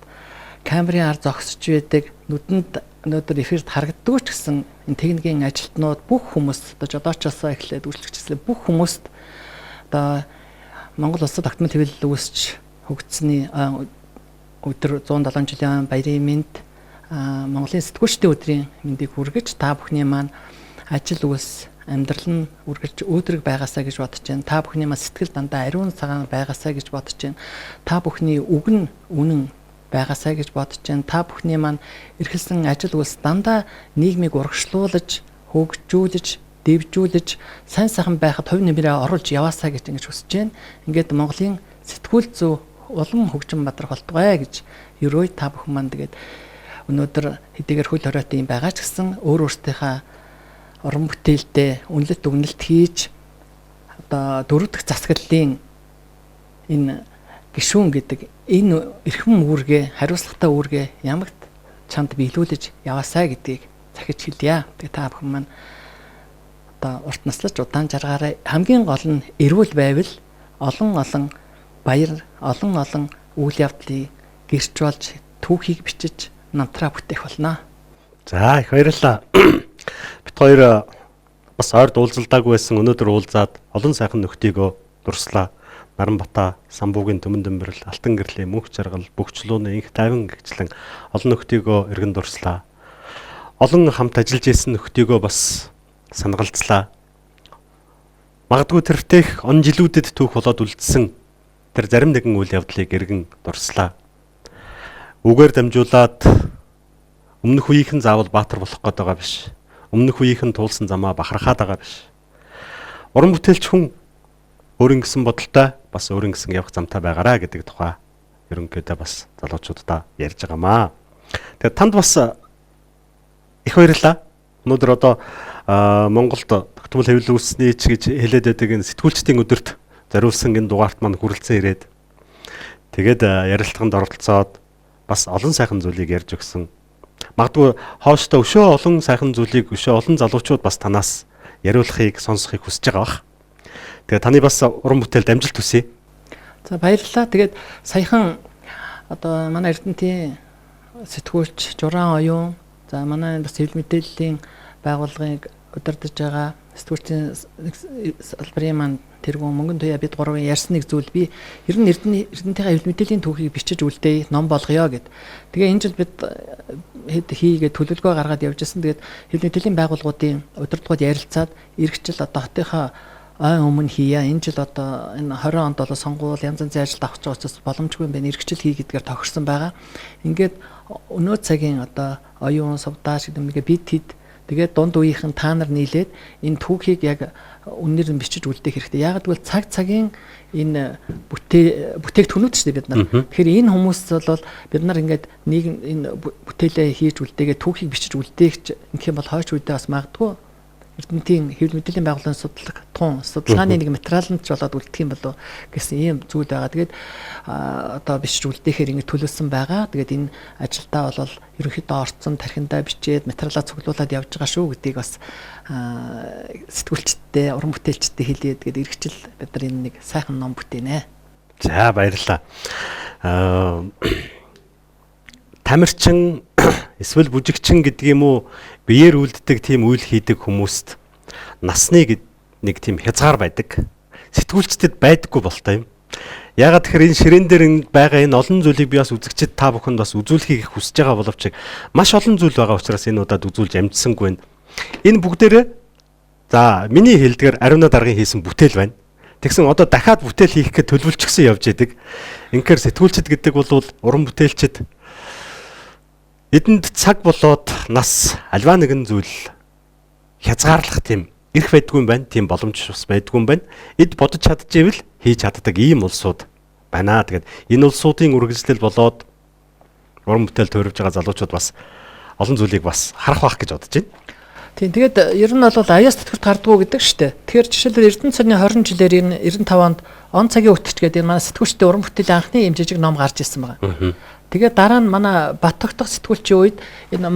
камерын ард зогсож байдаг нүдэнд өнөөдөр эфирт харагддаггүй ч гэсэн энэ техникийн ажилтнууд бүх хүмүүс одоо жолоочоосоо эхлээд үйлчлэгчдээ бүх хүмүүст одоо Монгол улсад тогтмол хэвлэл үүсч хөгжсөний өдөр 107 жилийн баярын мэнд Монголын сэтгүүлчдийн өдрийн мэндийг хүргэж та бүхний маань ажил үйлс амьдрал нь үргэлж өөдрөг байгаасаа гэж бодож байна. Та бүхний маань сэтгэл дандаа ариун цагаан байгаасаа гэж бодож байна. Та бүхний үг нь үнэн байгаасаа гэж бодож байна. Та бүхний маань эрхэлсэн ажил үйлс дандаа нийгмийг урагшлуулж, хөгжүүлж, дэвжүүлж, сайн сайхан байхад хувь нэмрээ оруулж яваасаа гэж ингэж хүсэж байна. Ингээд Монголын сэтгүүл зүй улам хөгжин бадрах болтугай гэж ерөөй та бүхэн маань тэгээд өнөөдөр хэдийгээр хөл хориотой юм байгаа ч гэсэн өөр өөртөөхөө уран бүтээлдээ үнэлэлт өгнөлт хийж одоо дөрөв дэх засаглалын энэ гишүүн гэдэг энэ эрхэм үүргээ, хариуцлагатай үүргээ ямагт чамд биелүүлж яваасай гэдгийг захиж хэлье. Тэгээ та бүхэн маань одоо урт наслаж удаан жаргаарай. Хамгийн гол нь эрүүл байвал олон олон баяр, олон олон үйл явдлыг гэрч болж түүхийг бичиж намтраа бүтээх болно. За, их баярлалаа. Бид хоёр бас ойрд уулзалдаагүй байсан, өнөөдөр уулзаад олон сайхан нөхдийгөө дурслаа. Наранбата, Самбуугийн Төмөн Дэмбэрэл, Алтан гэрлийн Мөнх жаргал, Бөгчлөөний инх тайван гэгчлэн олон нөхдийгөө эргэн дурслаа. Олон хамт ажиллаж исэн нөхдийгөө бас санагалцлаа. Магадгүй тэртех он жилүүдэд түүх болоод үлдсэн тэр зарим нэгэн үйл явдлыг эргэн дурслаа. Үгээр дамжуулаад өмнөх үеийнхэн заавал баатар болох гээд байгаа биш. Өмнөх үеийнхэн туулсан замаа бахархаад байгаа биш. Уран бүтээлч хүн өөрийн гэсэн бодолтой, бас өөрийн гэсэн явах замтай байгаараа гэдэг тухай ерөнхийдөө бас залуучуудаа ярьж байгаамаа. Тэгээд танд бас их баярлалаа. Өнөөдөр одоо Монголд тогтмол хэвлэл үүссний ч гэж хэлээд байдаг энэ сэтгүүлчдийн өдөрт зориулсан энэ дугаарт маань хүрэлцэн ирээд тэгээд ярилцлаганд оролцоод бас олон сайхан зүйлийг ярьж өгсөн. Магадгүй хооштой өшөө олон сайхан зүйлийг өшөө олон залуучууд бас танаас яриулахыг, сонсохыг хүсэж байгаа бах. Тэгээ таны бас уран бүтээлд амжилт хүсье. За, баярлалаа. Тэгээд саяхан одоо манай Эрдэнэтийн сэтгүүлч Журан Оюун, за манай бас хэвлэл мэдээллийн байгууллагыг удирдах байгаа сэтгүүлчийн салбарын маань тэргүүн Мөнгөн Туяа бид гурвын ярьсан нэг зүйл би ер нь Эрдэнэтийн хэвлэл мэдээллийн түүхийг бичиж үлдээе, ном болгоё гэд. Тэгээ энэ жил бид хэд хийгээд төлөвлөгөө гаргаад явж байсан. Тэгээд хэвлэл мэдээллийн байгууллагуудын удирдлагууд ярилцаад эх жил одоо хотынхоо ой өмнө хийя. Энэ жил одоо энэ 20 онд бол сонгуул янз янзын ажилд авах гэж байгаа учраас боломжгүй юм байна. Эргэжил хий гэдгээр тохирсон байгаа. Ингээд өнөө цагийн одоо оюун сувдаа шиг нэг бид хэд тэгээд дунд үеийнхэн та нар нийлээд энэ түүхийг яг үннээр нь бичиж үлдээх хэрэгтэй. Яг гэвэл цаг цагийн энэ бүтээгдэхүүнүүд шүү дээ бид нар. Тэгэхээр энэ хүмүүс бол бид нар ингээд нийгэм энэ бүтээлээ хийж үлдээгээ түүхийг бичиж үлдээх гэх юм бол хойч үедээ бас магадгүй Эрдэнэтийн хэвлэл мэдээллийн байгууллагын судлах тун судалгааны нэг материал нь ч болоод үлдэх юм болов гэсэн ийм зүйл байгаа. Тэгээд одоо бичиж үлдээхээр ингэ төлөвлөсөн байгаа. Тэгээд энэ ажилдаа бол ерөнхийдөө орцсон тархиндаа бичээд материалаа цуглуулад явж байгаа шүү гэдгийг бас сэтгүүлчдээ, уран бүтээлчдээ хэлээд тэгээд эргэжил бид нар энэ нэг сайхан ном бүтээнэ. За, баярлалаа. Тамирчин эсвэл бүжигчин гэдэг юм уу, биеэр үлддэг тийм үйл хийдэг хүмүүст насны нэг тийм хязгаар байдаг. Сэтгүүлчдэд байдаггүй болтой юм. Яагаад тэгэхээр энэ ширээн дээр байгаа энэ олон зүйлийг би бас үзэгчид та бүхэнд бас үзүүлэхийг хүсэж байгаа боловч маш олон зүйл байгаа учраас энэ удаад үзүүлж амжсангүй байна. Энэ бүгдээрээ за миний хэлдгээр Ариуна даргын хийсэн бүтээл байна. Тэгсэн одоо дахиад бүтээл хийх гэж төлөвлөчихсөн явж идэг. Инхээр сэтгүүлчд гэдэг бол уран бүтээлчд эдэнд цаг болоод нас альва нэгэн зүйл хязгаарлах тийм эрх байдгүй юм байна. Тийм боломж бас байдгүй юм байна. Эд бодож чадчихвэл хийж чаддаг ийм улсууд байна. Тэгээд энэ улсуудын үргэлжлэл болоод уран бүтээл төрөвж байгаа залуучууд бас олон зүйлийг бас харах байх гэж бодож байна. Тийм, тэгээд ер нь бол аяас тэтгэврт гардгуу гэдэг штэ. Тэгэхээр жишээлбэл Эрдэнэ цорны 20 жилээр энэ 95 онд он цагийн өтгч гэдэг энэ манай сэтгүүлчдийн уран бүтээлийн анхны юм жижиг ном гарч ирсэн байгаа. Тэгээд дараа нь манай Бат тогтох сэтгүүлчийн үед энэ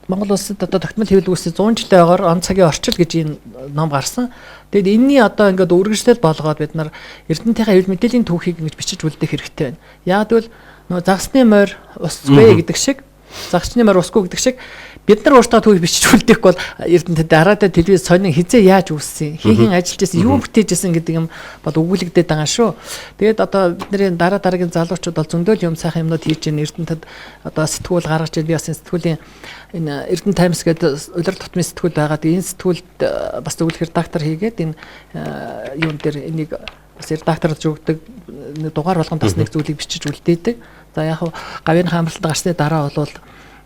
Монгол улсад одоо тогтмол хэвлэл үүссэн 100 жилийн ойгоор он цагийн орчил гэж энэ ном гарсан. Тэгээд энэний одоо ингээд үргэлжлэл болгоод бид нар Эрдэнэтийн хэвлэл мэдээллийн түүхийг ингэж бичиж үлдээх хэрэгтэй байна. Яг гэвэл нөгөө загсны морь усгүй гэдэг шиг Загчны морь усгүй гэдэг шиг бид нар өөрсдөө түүх бичиж үлдээхгүй бол Эрдэнэтэд радио телевиз сонин хизээ яаж үүссэн, хин ажиллаж байсан, юу бүтээж байсан гэдэг юм бол өгүүлэгдээд байгаа шүү. Тэгээд одоо бидний дараа дараагийн залуучууд бол зөндөл юм сайхан юмнууд хийж байна. Эрдэнэтэд одоо сэтгүүл гаргаж байна. Би бас энэ сэтгүүлийн энэ Эрдэнэ Таймс гэдэг улирал тутмын сэтгүүл байгаа. Тэгээд энэ сэтгүүлд бас зөвлөх редактор хийгээд энэ юун дээр энийг бас редакторлж өгдөг, дугаар болгонд бас нэг зүйлийг бичиж үлдээдэг. За яг гавьяаны хамралтанд гарсны дараа бол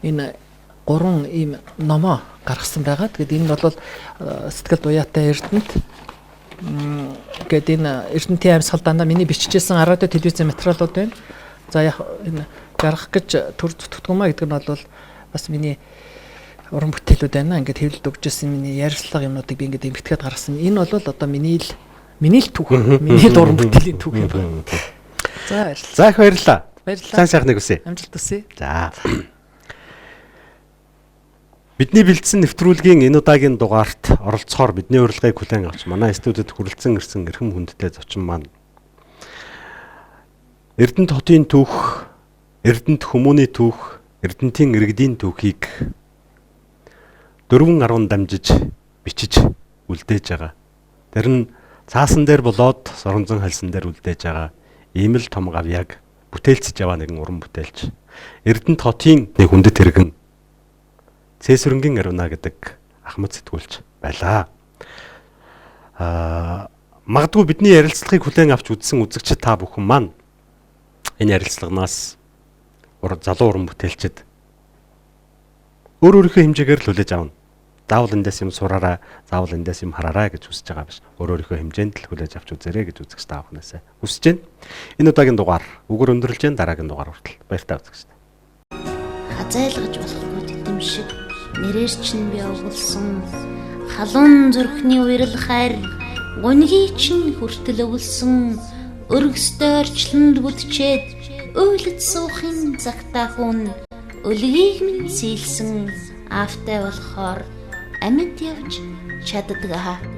энэ 3 ийм номоо гаргасан байгаа. Тэгээд энэ бол сэтгэл дуяатай Эрдэнэт гээд энэ Эрдэнэтийн амьсгал дандаа миний бичижсэн радио телевизийн материалууд байна. За яг энэ гаргах гэж төр зүтгэдэгмаа гэдэг нь бол бас миний уран бүтээлүүд байна. Ингээд хэвлэлд өгчээсэн миний ярьцлага юмнуудыг би ингээд эмгэтгээд гаргасан. Энэ бол одоо миний л түүх, миний л уран бүтээлийн түүх юм байна. За баярлалаа. За их баярлалаа. Баярлалаа. Сайн сайхныг хүсье. Амжилт хүсье. За. Бидний бэлдсэн нэвтрүүлгийн энэ удаагийн дугаарт оролцохоор бидний урилгыг хүлээн авч манай студид хүрэлцэн ирсэн эрхэм хүндтэй зочин маань Эрдэнэт хотын түүх, Эрдэнэт хүмүүний түүх, Эрдэнэтийн иргэдийн түүхийг 4.10 дамжиж бичиж үлдээж байгаа. Тэр нь цаасан дээр болоод соронзон хальсан дээр үлдээж байгаа ийм л том гавьяаг бүтээлцэж яваа нэгэн уран бүтээлч. Эрдэнэт хотын нэг хүндэт иргэн Цэсвэрэнгийн Ариуна гэдэг ахмад сэтгүүлч байлаа. Магадгүй бидний ярилцлагыг хүлээн авч үзсэн үзэгчид та бүхэн маань энэ ярилцлаганаас залуу уран бүтээлчид өөр өөрийнхөө хэмжээгээр л хүлээж авна. Заавал эндээс юм сураарай, заавал эндээс юм хараарай гэж хүсэж байгаа биш. Өөр өөрийнхөө хэмжээнд л хүлээж авч үзээрэй гэж үзэгч та бүхнээсээ хүсэж байна. Энэ удаагийн дугаар үгээр өндөрлөж байна. Дараагийн дугаар хүртэл баяртай үзэгчид. Хазайлгаж болохгүй тэтэм шиг нэрээр чинь би овголсон, халуун зүрхний уярл хайр гуньгийн чинь хүртэл өвлсөн, өргөстэй орчлонд бүдчээд уйлд суухын цагтаа хүн өлгийг минь сийлсэн аавтай болохоор амьд явж чаддаг.